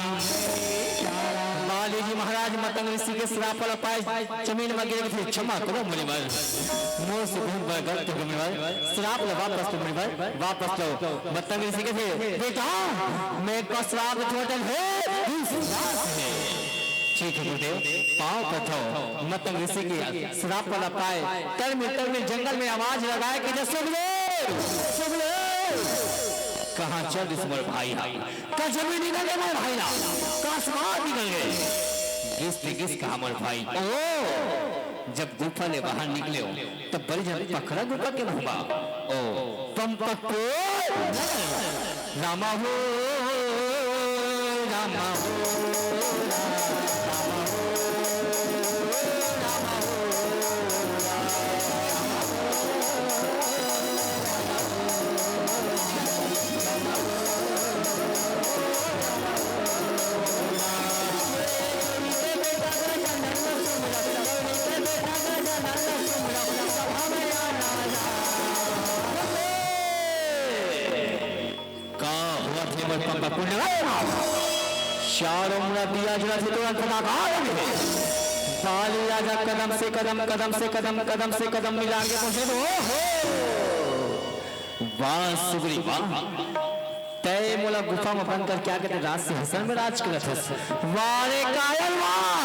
बाली जी महाराज मतंग ऋषि के श्राप ला पाए जमीन में गिरे, कहथे, "क्षमा करो मुनिवर, मोर से बहुत बड़ा गलती हो गई मुनिवर, श्राप ला वापस लो मुनिवर, वापस लो।" मतंग ऋषि कहथे, "बेटा, मैं एक बार श्राप छोड़न हे, विश्वास हे।" ठीक है गुरुदेव, पाँव पड़थव। मतंग ऋषि के श्राप ला पाए, तड़ में, तड़ में जंगल में आवाज लगाए कि, "सुग्रीव, सुग्रीव, कहाँ चल दिस मोर भाई हा? का जमीन निकल गे मोर भाई ला? का आसमान निकल गे? गिस ते गिस कहाँ मोर भाई?" ओ, जब गुफा ले बाहर निकले हो, तब बड़ी जन पखरा गुफा के मुहबा। ओ, पम पक्को रामा हो, रामा हो, रामा हो, रामा हो। का होवत हे मोर पप्पा पुण्य? चारों मुड़ा दिया जलाथे, तुरंत फटाका लगे। बाली राजा कदम से कदम, कदम से कदम, कदम से कदम मिला के पहुंचे तो, ओहो! वाह सुग्रीव वाह, तय मोला गुफा म बंद करके आके ते राज सिंहासन में राज करत हस। वाह रे कायर वाह!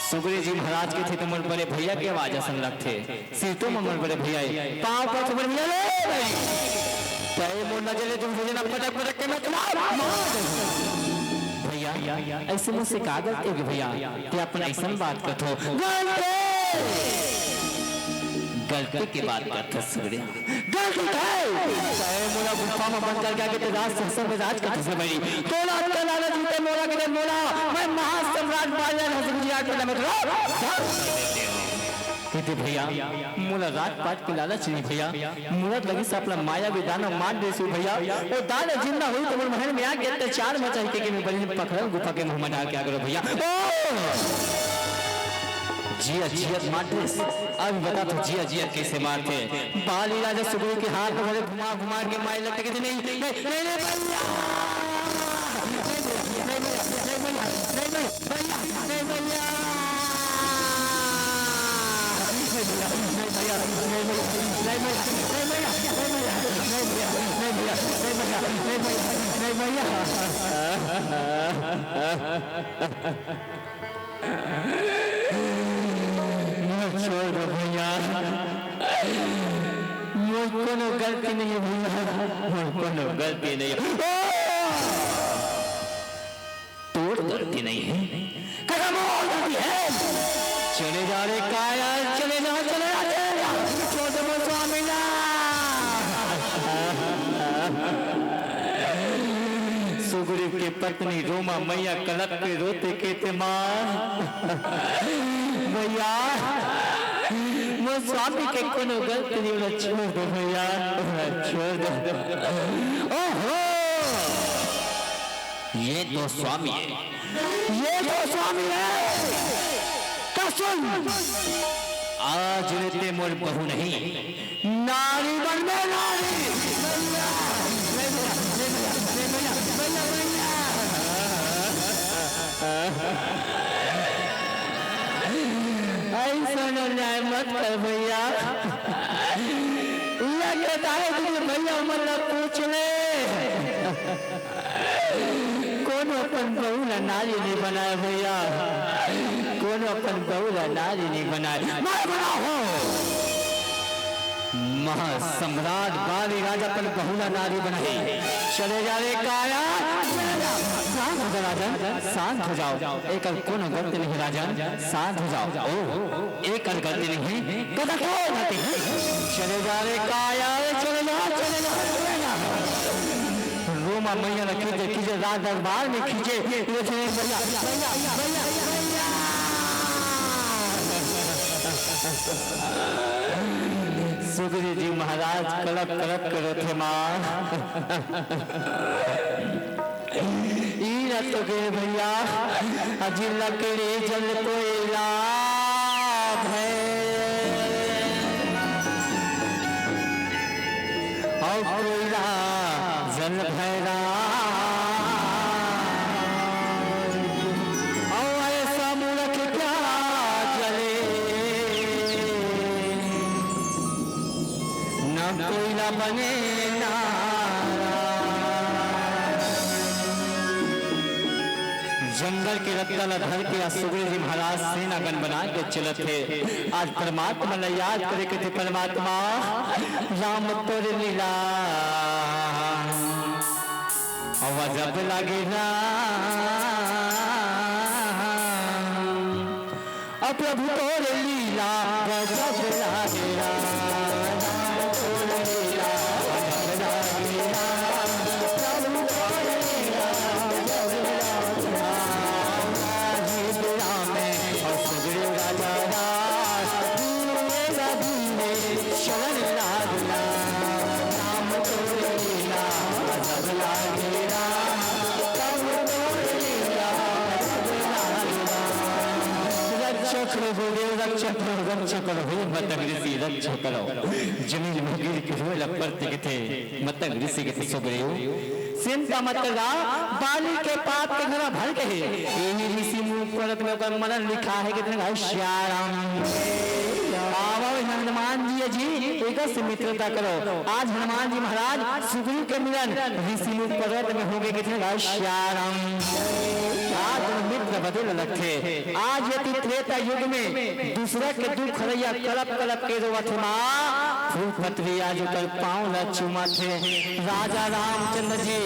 सुग्रीव जी महाराज कथे त मोर बड़े भैया के आवाज असन लगथे। सिरतो म मोर बड़े भैया हे। पाँव पर मोर भैया ले भाई। तय मोर नजर ले तुम भैया ना पटक पटक के मैं तुम्हारा मार दूं। भैया, अइसे मुझसे का गलती होगे भैया? ते अपन अइसन बात करथो। गलती! गलती के बात करथो सुग्रीव। गलती काय? तय मोला गुफा म बंद करके आके ते राज सिंहासन में राज करथस भाई। तोला अतका लालच हे ते मोला के दे मोला, मैं महासम्राट बाल राजा हंस गुजरात में मैं तोला कथे भैया, मोला राजपाट के लालच नहीं भैया, मोला लगिस अपन माया विधान मार देसु भैया। ओ दादा जिंदा होई त मोर महल में आके अत्याचार मचाही के, के मैं बलि पकड़ल गुफा के मुंह में डाल के आ गलो भैया। ओ! जिया जियत मार देस। अब बता तो जिया जियत कैसे मारथे। बाली राजा सुग्रीव के हाथ में घुमा घुमा के मारे लगथे कि नहीं, नहीं, नहीं, नहीं, भैया। नहीं, भैया, नहीं, भैया, नहीं, भैया, नहीं, भैया, नहीं, भैया। मोला छोड़ दो भैया, मोर कोनो गलती नहीं है भैया, मोर कोनो गलती नहीं है। ओ! तोर गलती नहीं है, कका मोर गलती है। चले जा रे कायर, चले जा, चले जा, चले जा। छोड़ दे मोर स्वामी ला। सुग्रीव के पत्नी रोमा मैया कलप के रोथे कथे माँ, भैया, मोर स्वामी के कोनो गलती नहीं, ओला छोड़ दो भैया, ओला छोड़ दो। ओहो! ये तो स्वामी है, ये तो स्वामी है। त सुन, आज ले ते मोर बहू नहीं, नारी बन बे नारी। अइसन अन्याय मत कर भैया। इहाँ के दाई दीदी भैया मन ला पूछ ले। कोनो अपन बहू ला नारी नहीं बनाए भैया, कोनो अपन बहू ला नारी नहीं बनाए। नारी बनाओ हो। महासम्राट बाली राजा अपन बहू ला नारी बनाए। चले जा रे कायर, शांत हो जा राजन, शांत हो जाओ। एकर कोनो गलती नहीं राजन, शांत हो जाओ। ओ, एकर गलती नहीं, कदा के गलती है? चले जा रे कायर, चले जा, चले जा, चले जा। रोमा मैया ला खींचे, खींचे, राज दरबार में खींचे। ये चले भैया, भैया, भैया, भैया। सुग्रीव जी महाराज कलप कलप के रोथे माँ। ई रत तो गे भैया, अजी लकड़ी जल कोयला भय। और कोयला जल भैरा। और ऐसा मूर्ख क्या जले? ना कोयला बने ना। जंगल के रत्ता ला धर के आज सुग्रीव जी महाराज सेनागण बना के चलत हे। आज परमात्मा ला याद करे के थे, परमात्मा राम तोर लीला। अब जब लागे राम, अब प्रभु तोर लीला गजब लागे राम। राम तोर लीला गजब लागे राम। प्रभु तोर लीला गजब लागे राम। राम है और सुग्रीव राजा राम। धीरे धीरे शरण लागे राम। राम तोर लीला गजब लागे राम। प्रभु तोर लीला गजब लागे राम। रक्षा करो गुरुदेव, रक्षा करो, रक्षा करो, हे मतंग ऋषि, रक्षा करो। जमीन में गिर के रोए ला परथे कथे, मतंग ऋषि कथे सुग्रीव, चिंता मत कर गा, बाली के पाप के घड़ा भर गे हे। यही ऋषि मुख परत में ओकर मरण लिखा हे कथे भाई श्याम। आवो हनुमान जी जी, एकर से मित्रता करो। आज हनुमान जी महाराज सुग्रीव के मिलन ऋषि मुख पर्वत में होगे, कथे श्याम। आज मित्र बदे लगथे। आज यदि त्रेता युग में दूसरा के दुख हरैया कलप कलप के रोवत हे माँ, फूल पतरी आज ओकर पाँव ला चूमत हे। राजा रामचंद्र जी,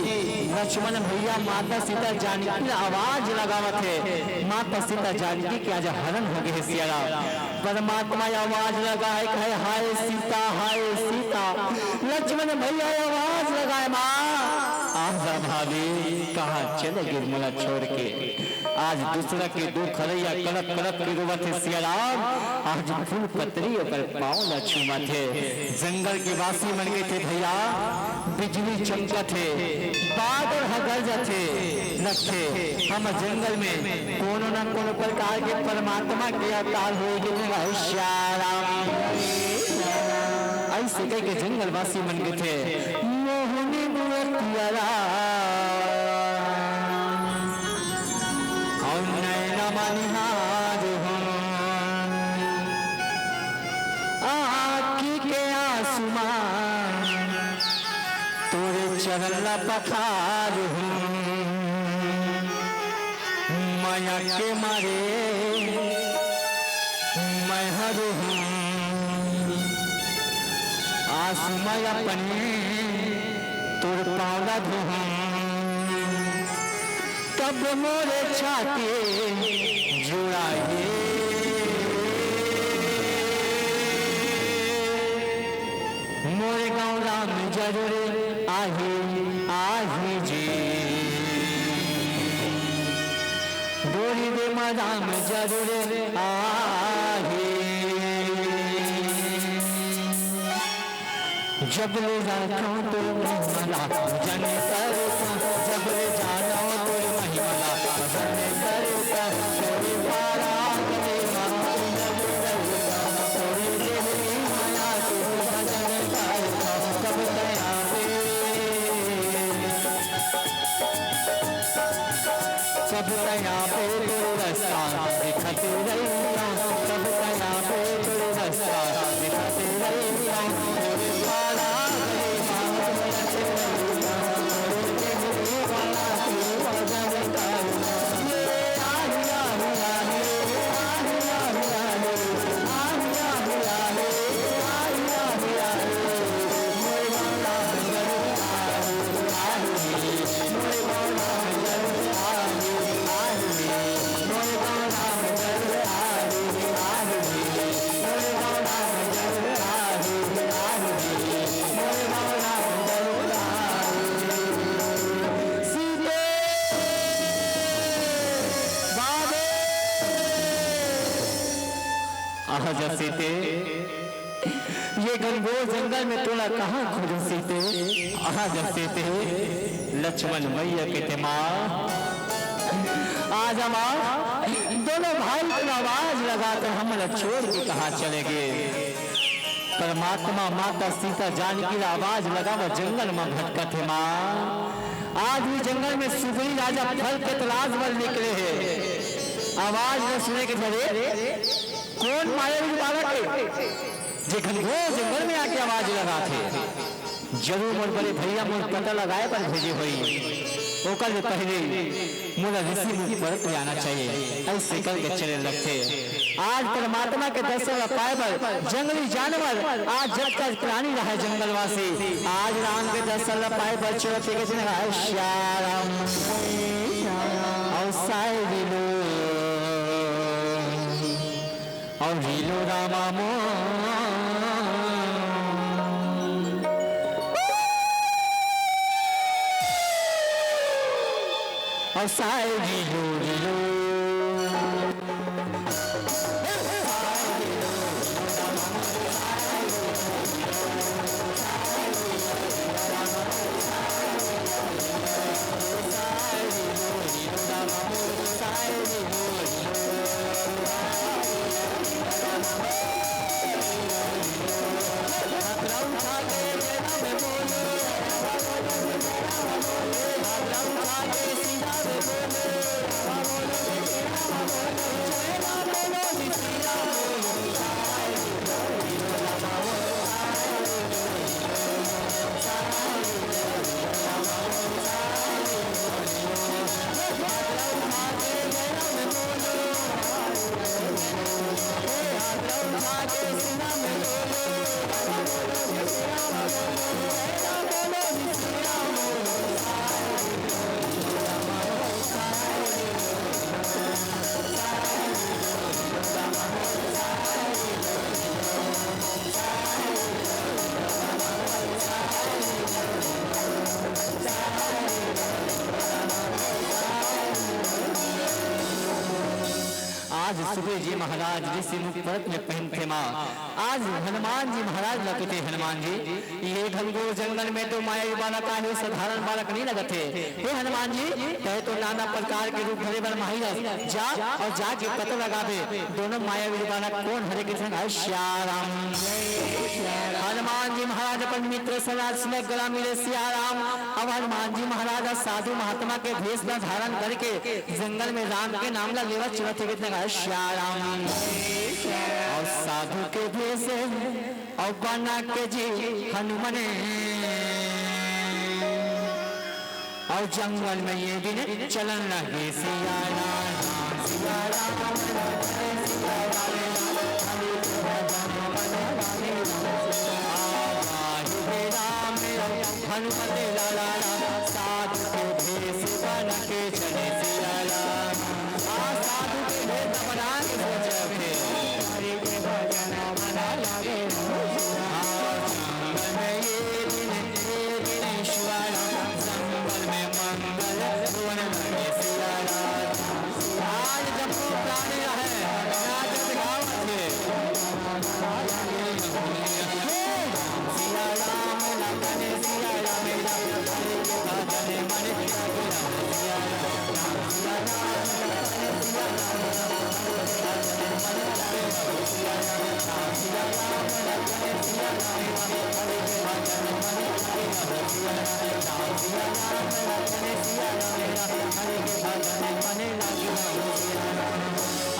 लक्ष्मण भैया, माता सीता जानकी ला आवाज लगावत हे, माता सीता जानकी के आज हरण होगे हे सियाराम। परमात्मा आवाज लगाए, कहे, "हाय सीता, हाय सीता।" लक्ष्मण भैया आवाज लगाए, "माँ।" "आजा भाभी, कहाँ चले गे मोला छोड़ के?" आज दूसरा के दुख हरैया कलप कलप के रोवत हे सियाराम, आज फूल पतरी ओकर पाँव ला चूमत हे। जंगल के वासी मन कथे, "भैया, बिजली चमकत हे, बादल ह गरजत हे, लगथे हमर जंगल में कोनो न कोनो प्रकार के परमात्मा के अवतार होए के।" श्याम। अइसे कहिके जंगलवासी मन कथे, "मोहनी मूरतिया राम, अउ नैना मनिहार हो, आँखी के आँसू मा तोरे चरण ला पखार हूँ, मया के मारे मैं हरू हूँ। आँसू मैं अपने तोर पाँव ला धोहूँ, तब मोरे छाती जुड़ाही।" मोर गाँव राम जरूर आही, आही जी। डोरी दे म राम जरूर आही। जब ले राखों तो महिमा ला, जन करता, जब ले जानो तो महिमा ला, जन करता, कोई पारा गले मा, जब ले राखों तो महिमा ला, जन करता, कब तया सब तया पे तोर रस्ता दिखत रहिया, सब तया पे तोर रस्ता दिखत रहिया। तोरे पाला गले मा तोर रस्ता, तोरे देहरे वाला तू अजब काला। ये आही, आही, आही, आही, आही, आही। सीते बाबे। आजा सीते, ये घनघोर जंगल में तोला कहाँ खोजों सीते? आजा सीते, लक्ष्मण भैया कथे माँ, आजा माँ, दोनों भाई तोला आवाज लगात हे, हमला छोड़ के कहाँ चले गे? परमात्मा माता सीता जानकी ला आवाज लगावा जंगल मा भटकत हे माँ। आज भी जंगल में सुग्रीव राजा फल के तलाश बर निकले हे। आवाज ला सुने के धरे कोन मायावी बालक हे, जे घनघोर जंगल में आके आवाज लगात हे? जरूर मोर बड़े भैया मोर पता लगाए बर भेजे होही। ओकर ले पहिले मोला ऋषि मुख पर्वत पे आना चाहिए, अइसे करके चले लगथे। आज परमात्मा के दर्शन ला पाए बर जंगली जानवर, आज जतका प्राणी रहे जंगलवासी, आज राम के दर्शन ला पाए बर चलत हे, कथे श्याम। अउ सायरी लो अउ रीलो रामा मोर। अउ साय रीलो रीलो। सुग्रीव जी महाराज ऋषि मुख पर्वत में पहुंचथे माँ। आज हनुमान जी महाराज ला कथे, हनुमान जी, ये घनघोर जंगल में तो मायावी बालक आहे, साधारण बालक नहीं लगत हे। हे हनुमान जी, तैं तो नाना प्रकार के रूप धरे बर माहिर हस, जा अउ जाके पता लगाबे, दोनों मायावी बालक कोन हरे। कथे, "श्याम राम।" हनुमान जी महाराज अपन मित्र सलाद समय गला मिले सिया राम। अब हनुमान जी महाराज आज साधु महात्मा के भेष ला धारण करके जंगल में राम के नाम ला लेवत चलत हे। कथे, "श्याम राम।" अउ साधु के भेष अउ बना के जी हनुमने, अउ जंगल में ये दिन चलन लगे सिया राम, सिया राम, सिया राम। आवाज हे राम, हनुमत लाला राम, साधु के भेष बन के चले सिया राम। आ साधु के भेष बना के सोच रहे थे। हरि के भजन मन लागे। आ जंगल में ये दिन, ये दिन शिवा राम, जंगल में मंगल होने लगे सिया राम। आज जब वो प्राणी रहे, नाचत गावत हे। सिया राम लखन सिया राम, हरि के भजन मन लागे।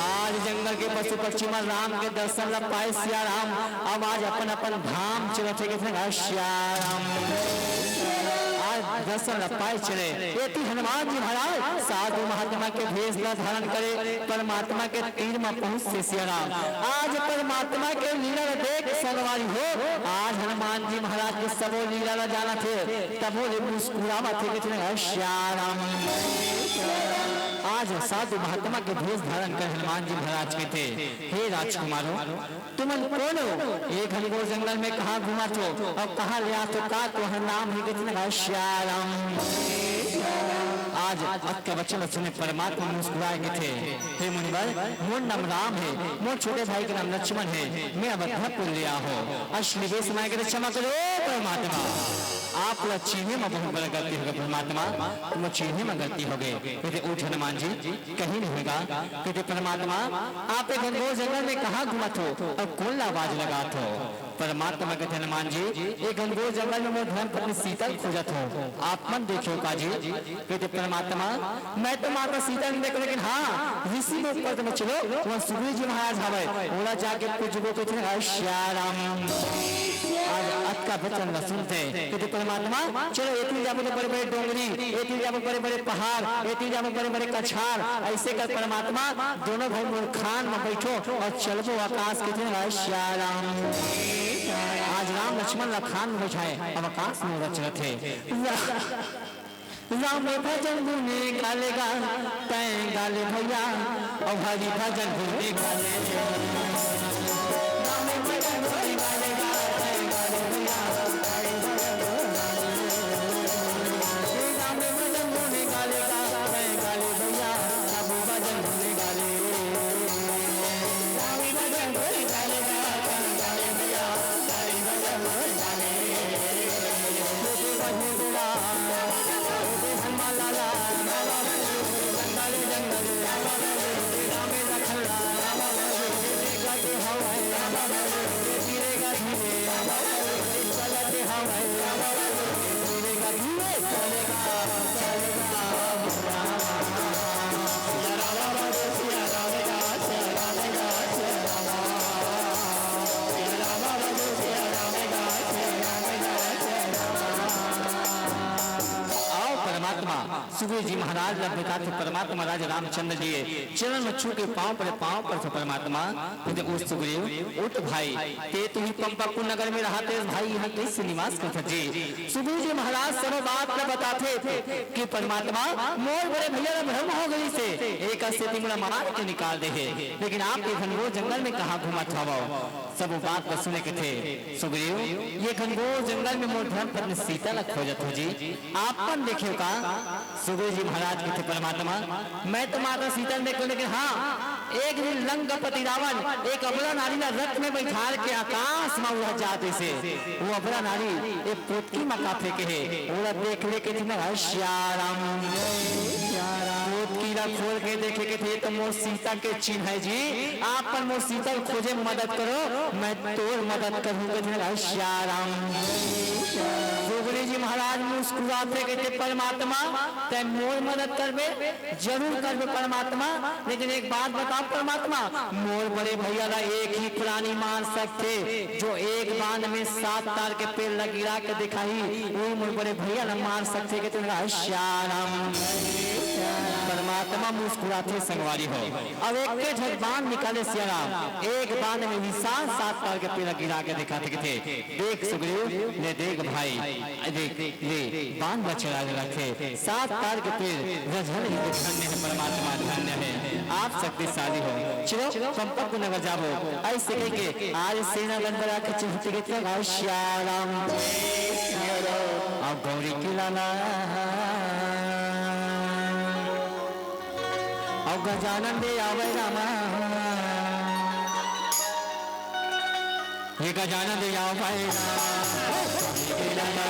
आज जंगल के पशु पक्षी मन राम के दर्शन ला पाए सिया राम, अब आज अपन अपन धाम चलत हे। कथे, "श्याम।" आज दर्शन ला पाए चले। एती हनुमान जी महाराज साधु महात्मा के भेष ला धारण करे, परमात्मा के तीर म पहुंचे सिया राम। आज परमात्मा के लीला ला देख संगवारी हो, आज हनुमान जी महाराज के सबो लीला ला जानत हे, तभो ले मुस्कुरावत हे। कथे, "श्याम।" आज साधु महात्मा के भेष धारण करे हनुमान जी महाराज कथे, "हे राजकुमारो, तुमन कोन हो? ये घनघोर जंगल में कहाँ घूमत हो अउ कहाँ ले आत हो? का तोहर नाम हे?" कथे, "श्याम।" आज अतका बचन सुने परमात्मा मुस्कुराए कथे, "हे मुनिवर, मोर नाम राम हे, मोर छोटे भाई के नाम लक्ष्मण हे, मैं अवध्यापुर ले आए हों।" असली बेस में कथे, "क्षमा करो परमात्मा, आप ला चिन्हे म बहुत बड़ा गलती होगे परमात्मा, तुम चिन्हे म गलती होगे।" कथे, "उठ हनुमान जी, कहीं नहीं होगा।" कथे, "परमात्मा, आप ये घनघोर जंगल में कहाँ घूमत हो अउ कोन ला आवाज लगात हो?" परमात्मा कथे, "हनुमान जी, ये घनघोर जंगल में मोर धर्म पत्नी सीता ल खोजत हों, आप मन देखे हो का जी?" कथे, "परमात्मा, मैं तो माता सीता ल नइ देखों, लेकिन हाँ, ऋषि मुख पर्वत में चलो, वहाँ सुग्रीव जी महाराज हवय, ओला जाके पूजबो।" कथे, "श्याम राम।" आज अतका बचन ला सुनथे, कथे, "परमात्मा, चलो, एती जाबो तो बड़े-बड़े डोंगरी, एती जाबो बड़े-बड़े पहाड़, एती जाबो बड़े-बड़े कछार, अइसे कर परमात्मा, दोनों भाई मोर खान म बइठो अउ चलबो आकाश।" कथे, "श्याम राम।" आज राम लक्ष्मण ला खान म बइठाए, अब आकाश म उड़त चलत हे। राम भजन गुने गाले गा, तैं गाले भैया, अउ हरि भजन गुने गाले। राम भजन गुने गाले गा, तैं गाले भैया, हरि भजन गुने गाले। राम भजन गुने गाले गा, तैं गाले भैया, सब भजन गुने गाले। राम भजन गुने गाले गा, तैं गाले भैया, हरि भजन गुने गाले। आओ परमात्मा, सुग्रीव जी महाराज ला बताथे, परमात्मा राजा रामचंद्र जी चरण में छू के पाँव परे, पाँव परे थे परमात्मा। कथे, "ओ सुग्रीव, उठ भाई, तैं तो इही पंपाकुल नगर में रहत हस भाई, इहाँ कइसे निवास करथस जी?" सुग्रीव जी महाराज सबो बात ला बताथे कि परमात्मा, मोर बड़े भैया ला भ्रम हो गइसे, एकर सेती मोला मार के निकाल दे हे, लेकिन आप ये घनघोर जंगल में कहाँ घूमत हवव? सबो बात ला सुने कथे, "सुग्रीव, ये घनघोर जंगल में मोर धर्म पत्नी सीता ला खोजत हों जी, आप मन देखे हव का?" सुग्रीव जी महाराज कथे, "परमात्मा, मैं तो माता सीता ल नइ देखों, लेकिन हाँ, एक दिन लंकापति रावण एक अबला नारी ला रथ में बैठार के आकाश में उड़ जात रहिसे। वो अबला नारी एक पोतकी में का फेंके हे, ओला देख ले कथे ना, "श्याम।" पोतकी ला खोल के देखे कथे, "ये तो मोर सीता के चिन्ह हे जी, आप मन मोर सीता ल खोजे में मदद करो, मैं तोर मदद करहूं," कथे ना, "श्याम।" सुग्रीव जी महाराज मुस्कुराथे कथे, "परमात्मा, तैं मोर मदद करबे?" जरूर करबे परमात्मा, लेकिन एक बात बताओ परमात्मा, मोर बड़े भैया ला एक ही प्राणी मार सकथे, जो एक बाण में सात तार के पेड़ ला गिरा के दिखाही, वही मोर बड़े भैया ला मार सकथे। कथे ना, "श्याम।" परमात्मा मुस्कुराथे संगवारी हो। अब एक के झट बाण निकाले सिया राम, एक बाण में ही सात, सात तार के पेड़ ला गिरा के दिखाथे, कथे, "देख सुग्रीव, ले देख भाई, देख, ले बाण ला चला रखे, सात तार के पेड़ रजल ही धन्य है परमात्मा, धन्य है, आप शक्तिशाली हो। चलो, पंपक नगर जाबो।" ऐसे कह के आज सेना बन बड़ा के चलते गए थे, "भाई सिया राम।" और गौरी के लाला, और गजानन दे आवे रामा। ये गजानन दे आवे रामा।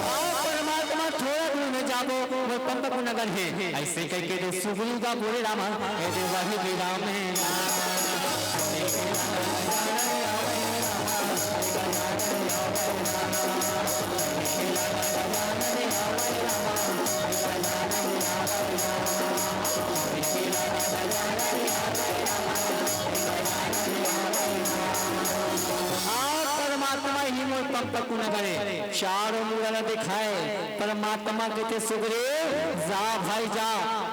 आओ परमात्मा, थोड़ा दूर में जाबो, वो पंपक नगर हे। ऐसे कह के दे सुग्रीव दा बोले रामा, ए दे वही विराम है। आओ परमात्मा ही मोर पंपक नगर हे। चारों मुड़ा ला दिखाए। परमात्मा कथे, "सुग्रीव, जा भाई जा,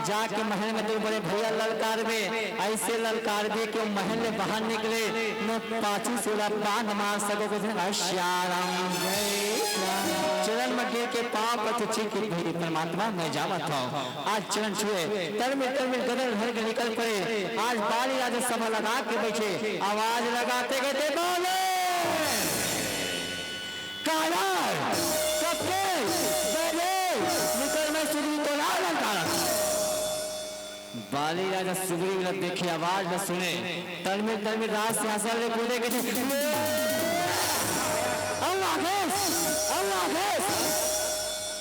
जाके महल में तोर बड़े भैया ललकारबे, ऐसे ललकारबे कि वो महल ले बाहर निकले, न पाछू से ओला बाण मार सको।" कथे, "श्याम।" चरण में गिर के पाँव पड़थे, "ठीक हे परमात्मा, मैं जावत हौं।" आज चरण छुए, तलमिल तलमिल गदर धर के निकल पड़े। आज बाली राजा सभा लगा के बैठे, आवाज लगाते कहते, "बोले!" काला, कपटे, बैले, निकल मैं सुग्रीव तोला ललकारत। बाली राजा सुग्रीव ला देखे, आवाज ला सुने, तलमिल तलमिल राज सिंहासन ले कूदे के, "अउ आगेस, अउ आगेस।"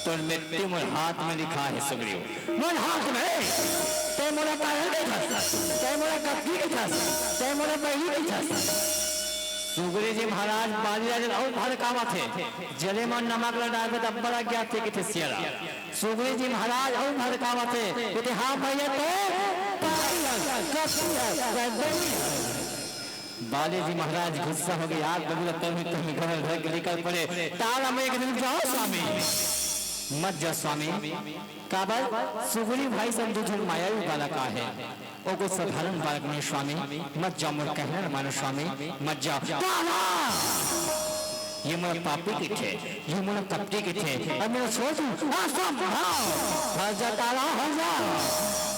तोर मृत्यु मोर हाथ में लिखा हे सुग्रीव। मोर हाथ में? तैं मोला कायर कहिथस? तैं मोला कपटी कहिथस? तैं मोला बैली कहिथस? सुग्रीव जी महाराज बाली राजा अउ भड़कावत हे। जले म नमक ल डारबे त अब्बड़ अज्ञात हे कथे सियारा। सुग्रीव जी महाराज अउ भड़कावत हे, कथे, "हाँ भैया, तो पापी हस, कपटी हस, बैली हस।" बाली जी महाराज गुस्सा हो गए, आग बबूला तलमिल तलमिल गदर धर के निकल पड़े। तारा में एक दिन जाओ स्वामी, मत जा स्वामी। काबर? सुग्रीव भाई सन दू झन मायावी बालक आहे। ओ कोई साधारण बालक नहीं स्वामी, मत जाओ, मोर कहना ल मानो स्वामी, मत जाओ। तारा! ये मोला पापी कथे, ये मोला कपटी कथे, अब मोला छोड़ दू, असंभव! हट जा तारा, हट जा।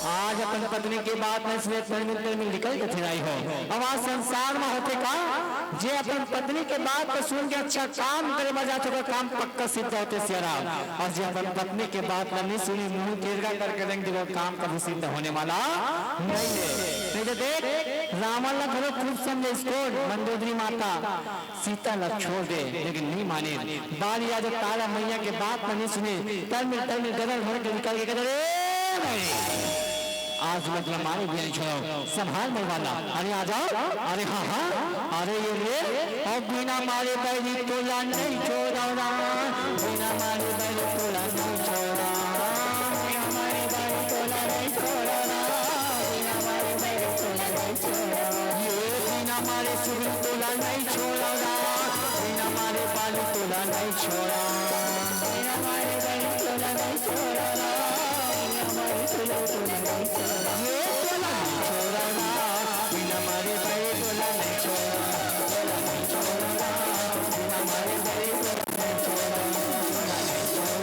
आज अपन पत्नी के बात नहीं सुने, तलमिल तलमिल निकल के फिराई हो। अब आज संसार में होथे का, जे अपन पत्नी के बात को सुन के अच्छा काम करे बर जाथे, ओकर काम पक्का सिद्ध होथे सियाराम। अउ जे अपन पत्नी के बात ला नहीं सुने, मुंह टेढ़ा करके रेंग देबे, काम कभी सिद्ध होने वाला नहीं है। नहीं तो देख, रावण ला घलो खूब समझे, इसको मंदोदरी माता सीता ला छोड़ दे, लेकिन नहीं माने। बाली राजा तारा मैया के बात ला नहीं सुने, तलमिल तलमिल गदर भर के निकल के कहते, "ए भाई, आज मैं तुम्हें मारे बिना नहीं छोड़ो, संभाल मोर बाला। अरे आ जाओ, अरे हाँ हाँ, अरे ये ले, और बिना मारे बैरी तोला नहीं छोड़ो ना, बिना मारे बैरी तोला नहीं छोड़ो, बिना मारे बैरी तोला नहीं छोड़ो ना, बिना मारे बैरी तोला नहीं छोड़ो, ये बिना मारे सुग्रीव तोला नहीं छोड़ो ना, बिना मारे बाली तोला नहीं छोड़ो, बिना मारे बैरी तोला नहीं छोड़ो ना, बिना मारे तोला तोला नहीं छोड़ो, ये तोला नहीं छोड़ो ना, बिना मारे बैरी तोला नहीं छोड़ो, तोला नहीं छोड़ो ना, बिना मारे बैरी तोला नहीं छोड़ो, तोला नहीं छोड़ो।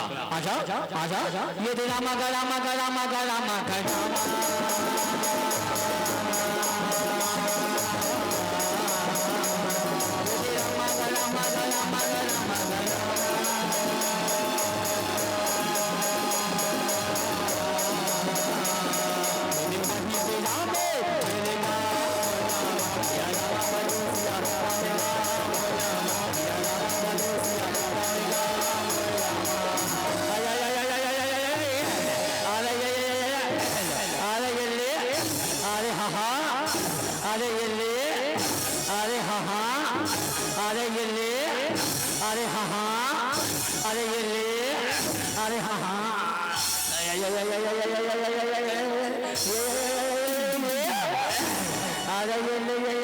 झगड़ा। आजा, आजा, ये दे रामा गा, रामा गा, रामा गा, रामा गा, रामा। अरे ये ले, अरे ये ले, अरे हा हा, अरे ये ले, अरे हा हा, अरे ये ले, अरे हा हा, अरे ये ले, अरे हा हा। अरे ये ले, ये, ये, ये, ये, ये, ये, ये, ये, ये,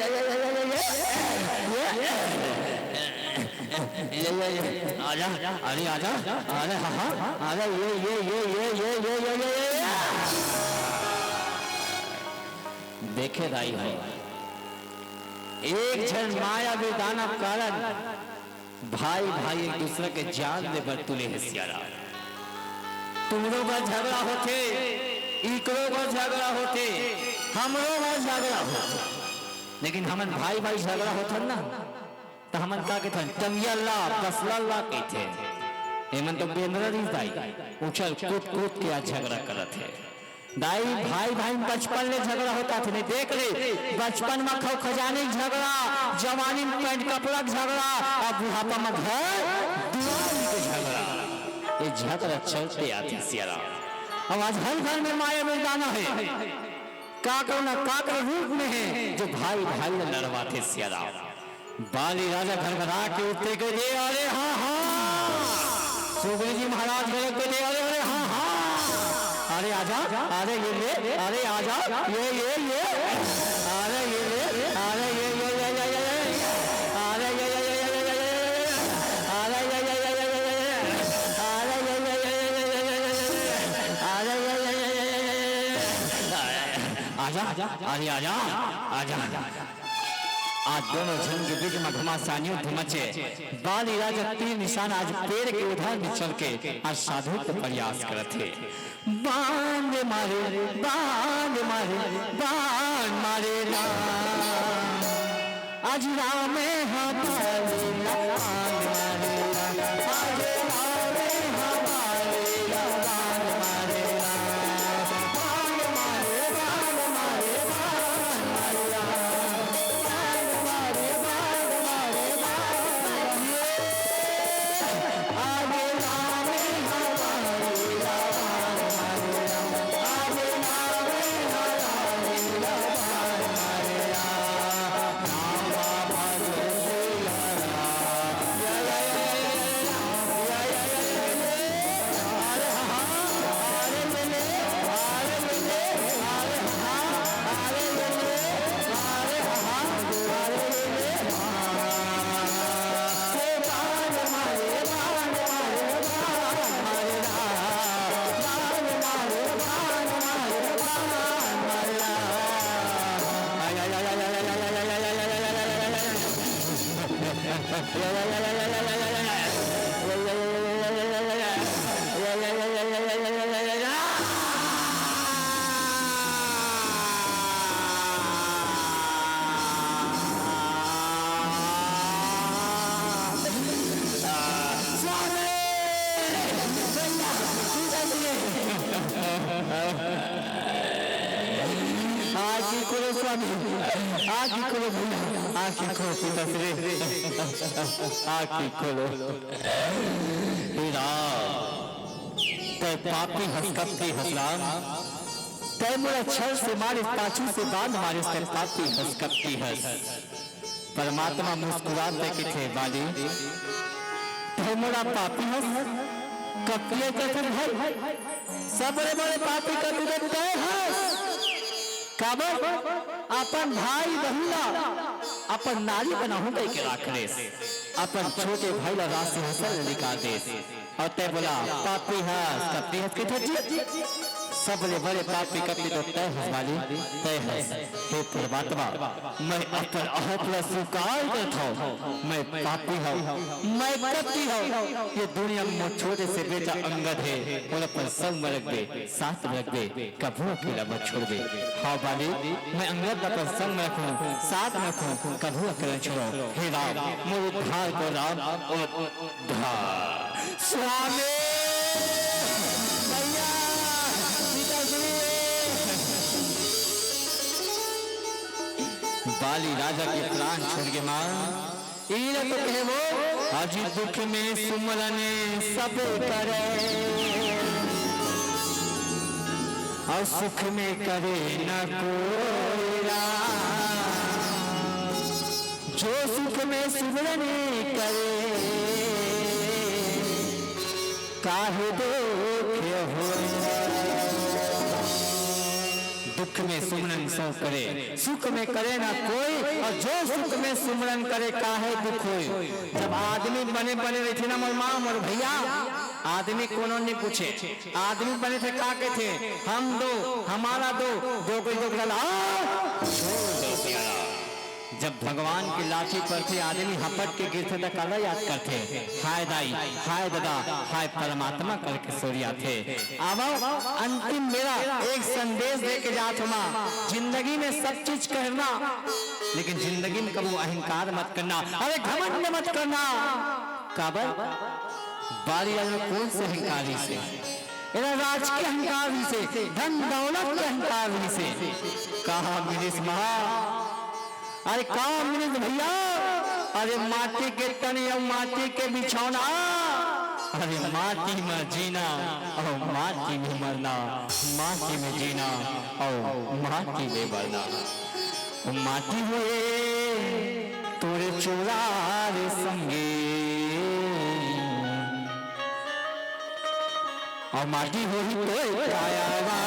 ये, ये, ये, ये, ये, ये, ये, ये, ये, आजा, अरे आजा, अरे हा हा, अरे ये, ये, ये, ये, ये, ये, ये, ये, ये, ये। देखे दाई हो, एक झन मायावी दानव कारण भाई भाई एक दूसरा के जान ले बर तुले हे सियाराम। तुमरो बर झगड़ा होथे, इकरो बर झगड़ा होथे, हमरो बर झगड़ा होथे, लेकिन हमन भाई भाई झगड़ा होथन ना, त हमन का कहिथन? टंगिया ला, बसला ला कहिथे। एमन तो बेंदरा रिस दाई, उछल कूद कूद के आज झगड़ा करत हे। दाई, भाई भाई में बचपन ले झगड़ा होत आथे, नहीं देख ले, बचपन में खौखजानी झगड़ा, जवानी में पैंट कपड़ा के झगड़ा, और बुढ़ापा में घर दुआरी के झगड़ा। ये झगड़ा चलते आथे सियाराम। अब आज हर घर में माया मिर्दाना हे, काकरो न काकरो रूप में हे, जो भाई भाई ल लड़वाथे सियाराम। बाली राजा घरघरा के उठथे कहिथे, अरे हा हा। सुग्रीव जी महाराज घलो कहिथे, अरे, अरे हा हा। अरे आजा, अरे ये ले, अरे आजा, ये, ये, ये। अरे ये ले, अरे ये, ये, ये, ये, ये, ये। अरे ये, ये, ये, ये, ये, ये, ये। अरे ये, ये, ये, ये, ये, ये, ये। अरे ये, ये, ये, ये, ये, ये, ये। अरे ये, ये, ये, ये, ये, ये, ये। आजा, अरे आजा, आजा। आज दोनों झन के बीच में घमासान युद्ध मचे। बाली राजा तीर निशान आज पेड़ के उधर में चल के आज साधु के प्रयास करत हे। बाण मारे, बाण मारे, बाण मारे राम। आज राम ह बाली ला बाण मारे राम। आज राम ह बाली ला बाण मारे राम। बाण मारे, बाण मारे, बाण मारे राम। आँखी खोलो स्वामी, आँखी खोलो भैया, आँखी खोलो पिताश्री, आँखी खोलो। हे राम, तैं पापी हस, कपटी हस राम। तैं मोला छल से मारिस, पाछू से बांध मारिस, तैं पापी हस, कपटी हस। परमात्मा मुस्कुरात हे कथे, बाली, तैं मोला पापी हस, कपटी हस भाई। सबले बड़े पापी कपटी तो तैं हस। काबर? अपन भाई बहिन ला अपन नारी बनाहूं कहिके राख देस, अपन छोटे भाई ला राजसिंहासन ले निकाल देस। अउ तैं बोला पापी हस, कपटी हस कथे जी। सबले बड़े पापी कपटी तो तैं हस बाली, तैं हस। हे परमात्मा, मैं अपन आप ला स्वीकार करत हंव। मैं पापी हंव, मैं कपटी हंव। ये दुनिया में मोर छोटे से बेटा अंगद हे, ओला अपन संग में रखबे, साथ में रखबे, कभू अकेला मत छोड़बे। हाँ बाली, मैं अंगद ला अपन संग में रखहूं, साथ में रखहूं, कभू अकेला छोड़ों। हे राम, मोर उद्धार कर राम, उद्धार। स्वामी, भैया, पिताश्री। बाली राजा के प्राण छोड़ गे माँ। इही ला तो कहे वो, अजी दुख में सुमरन सब करे, अउ सुख में करे न कोई राम। जो सुख में सुमरन करे, काहे दुख होय। दुख में सुमरन सो करे, सुख में करे ना कोई, अउ जो सुख में सुमरन करे, काहे दुख होय। जब आदमी बने बने रहिथे ना मोर माँ, मोर भैया, आदमी कोनो नइ पूछे। आदमी बने ते का कहिथे, हम दो, हमारा दो, दो कोई दो ला, छोड़ दो प्याला। जब भगवान के लाठी परथे, आदमी हपट के गिरथे, त काला याद करथे? हाय दाई, हाय ददा, हाय परमात्मा करके सोरियाथे। आवव, अंतिम बेरा एक संदेश दे के जात हंव माँ। जिंदगी में सब चीज करना, लेकिन जिंदगी में कभू अहंकार मत करना। अरे घमंड मत करना। काबर? बाली राज में कोन से अहंकार रहिसे? एला राज के अहंकार रहिसे, धन दौलत के अहंकार रहिसे। कहाँ मिलिस माँ? अरे का मिलिस भैया? अरे माटी के तन अउ माटी के बिछौना, अरे माटी में जीना अउ माटी में मरना, माटी में जीना अउ माटी में मरना। माटी होए तोरे चोला रे संगी, अउ माटी होही तोर काया वा।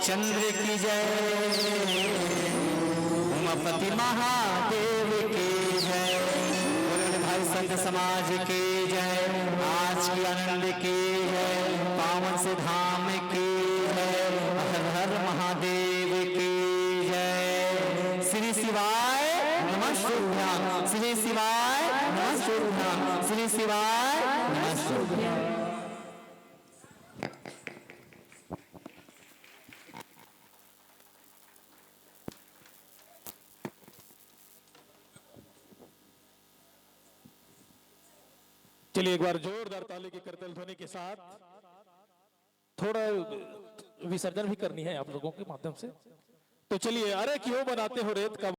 चंद्र की जय, उमापति महादेव की जय, बोलो भाई संत समाज की जय, आज की आनंद की जय, पावन से धाम की जय, हर हर महादेव की जय। श्री शिवाय नमस्तुभ्यं, श्री शिवाय नमस्तुभ्यं, श्री शिवाय नमस्तुभ्यं। चलिए, एक बार जोरदार ताली की करताल ध्वनि के साथ थोड़ा विसर्जन भी करनी है आप लोगों के माध्यम से। तो चलिए, अरे क्यों बनाते हो रेत का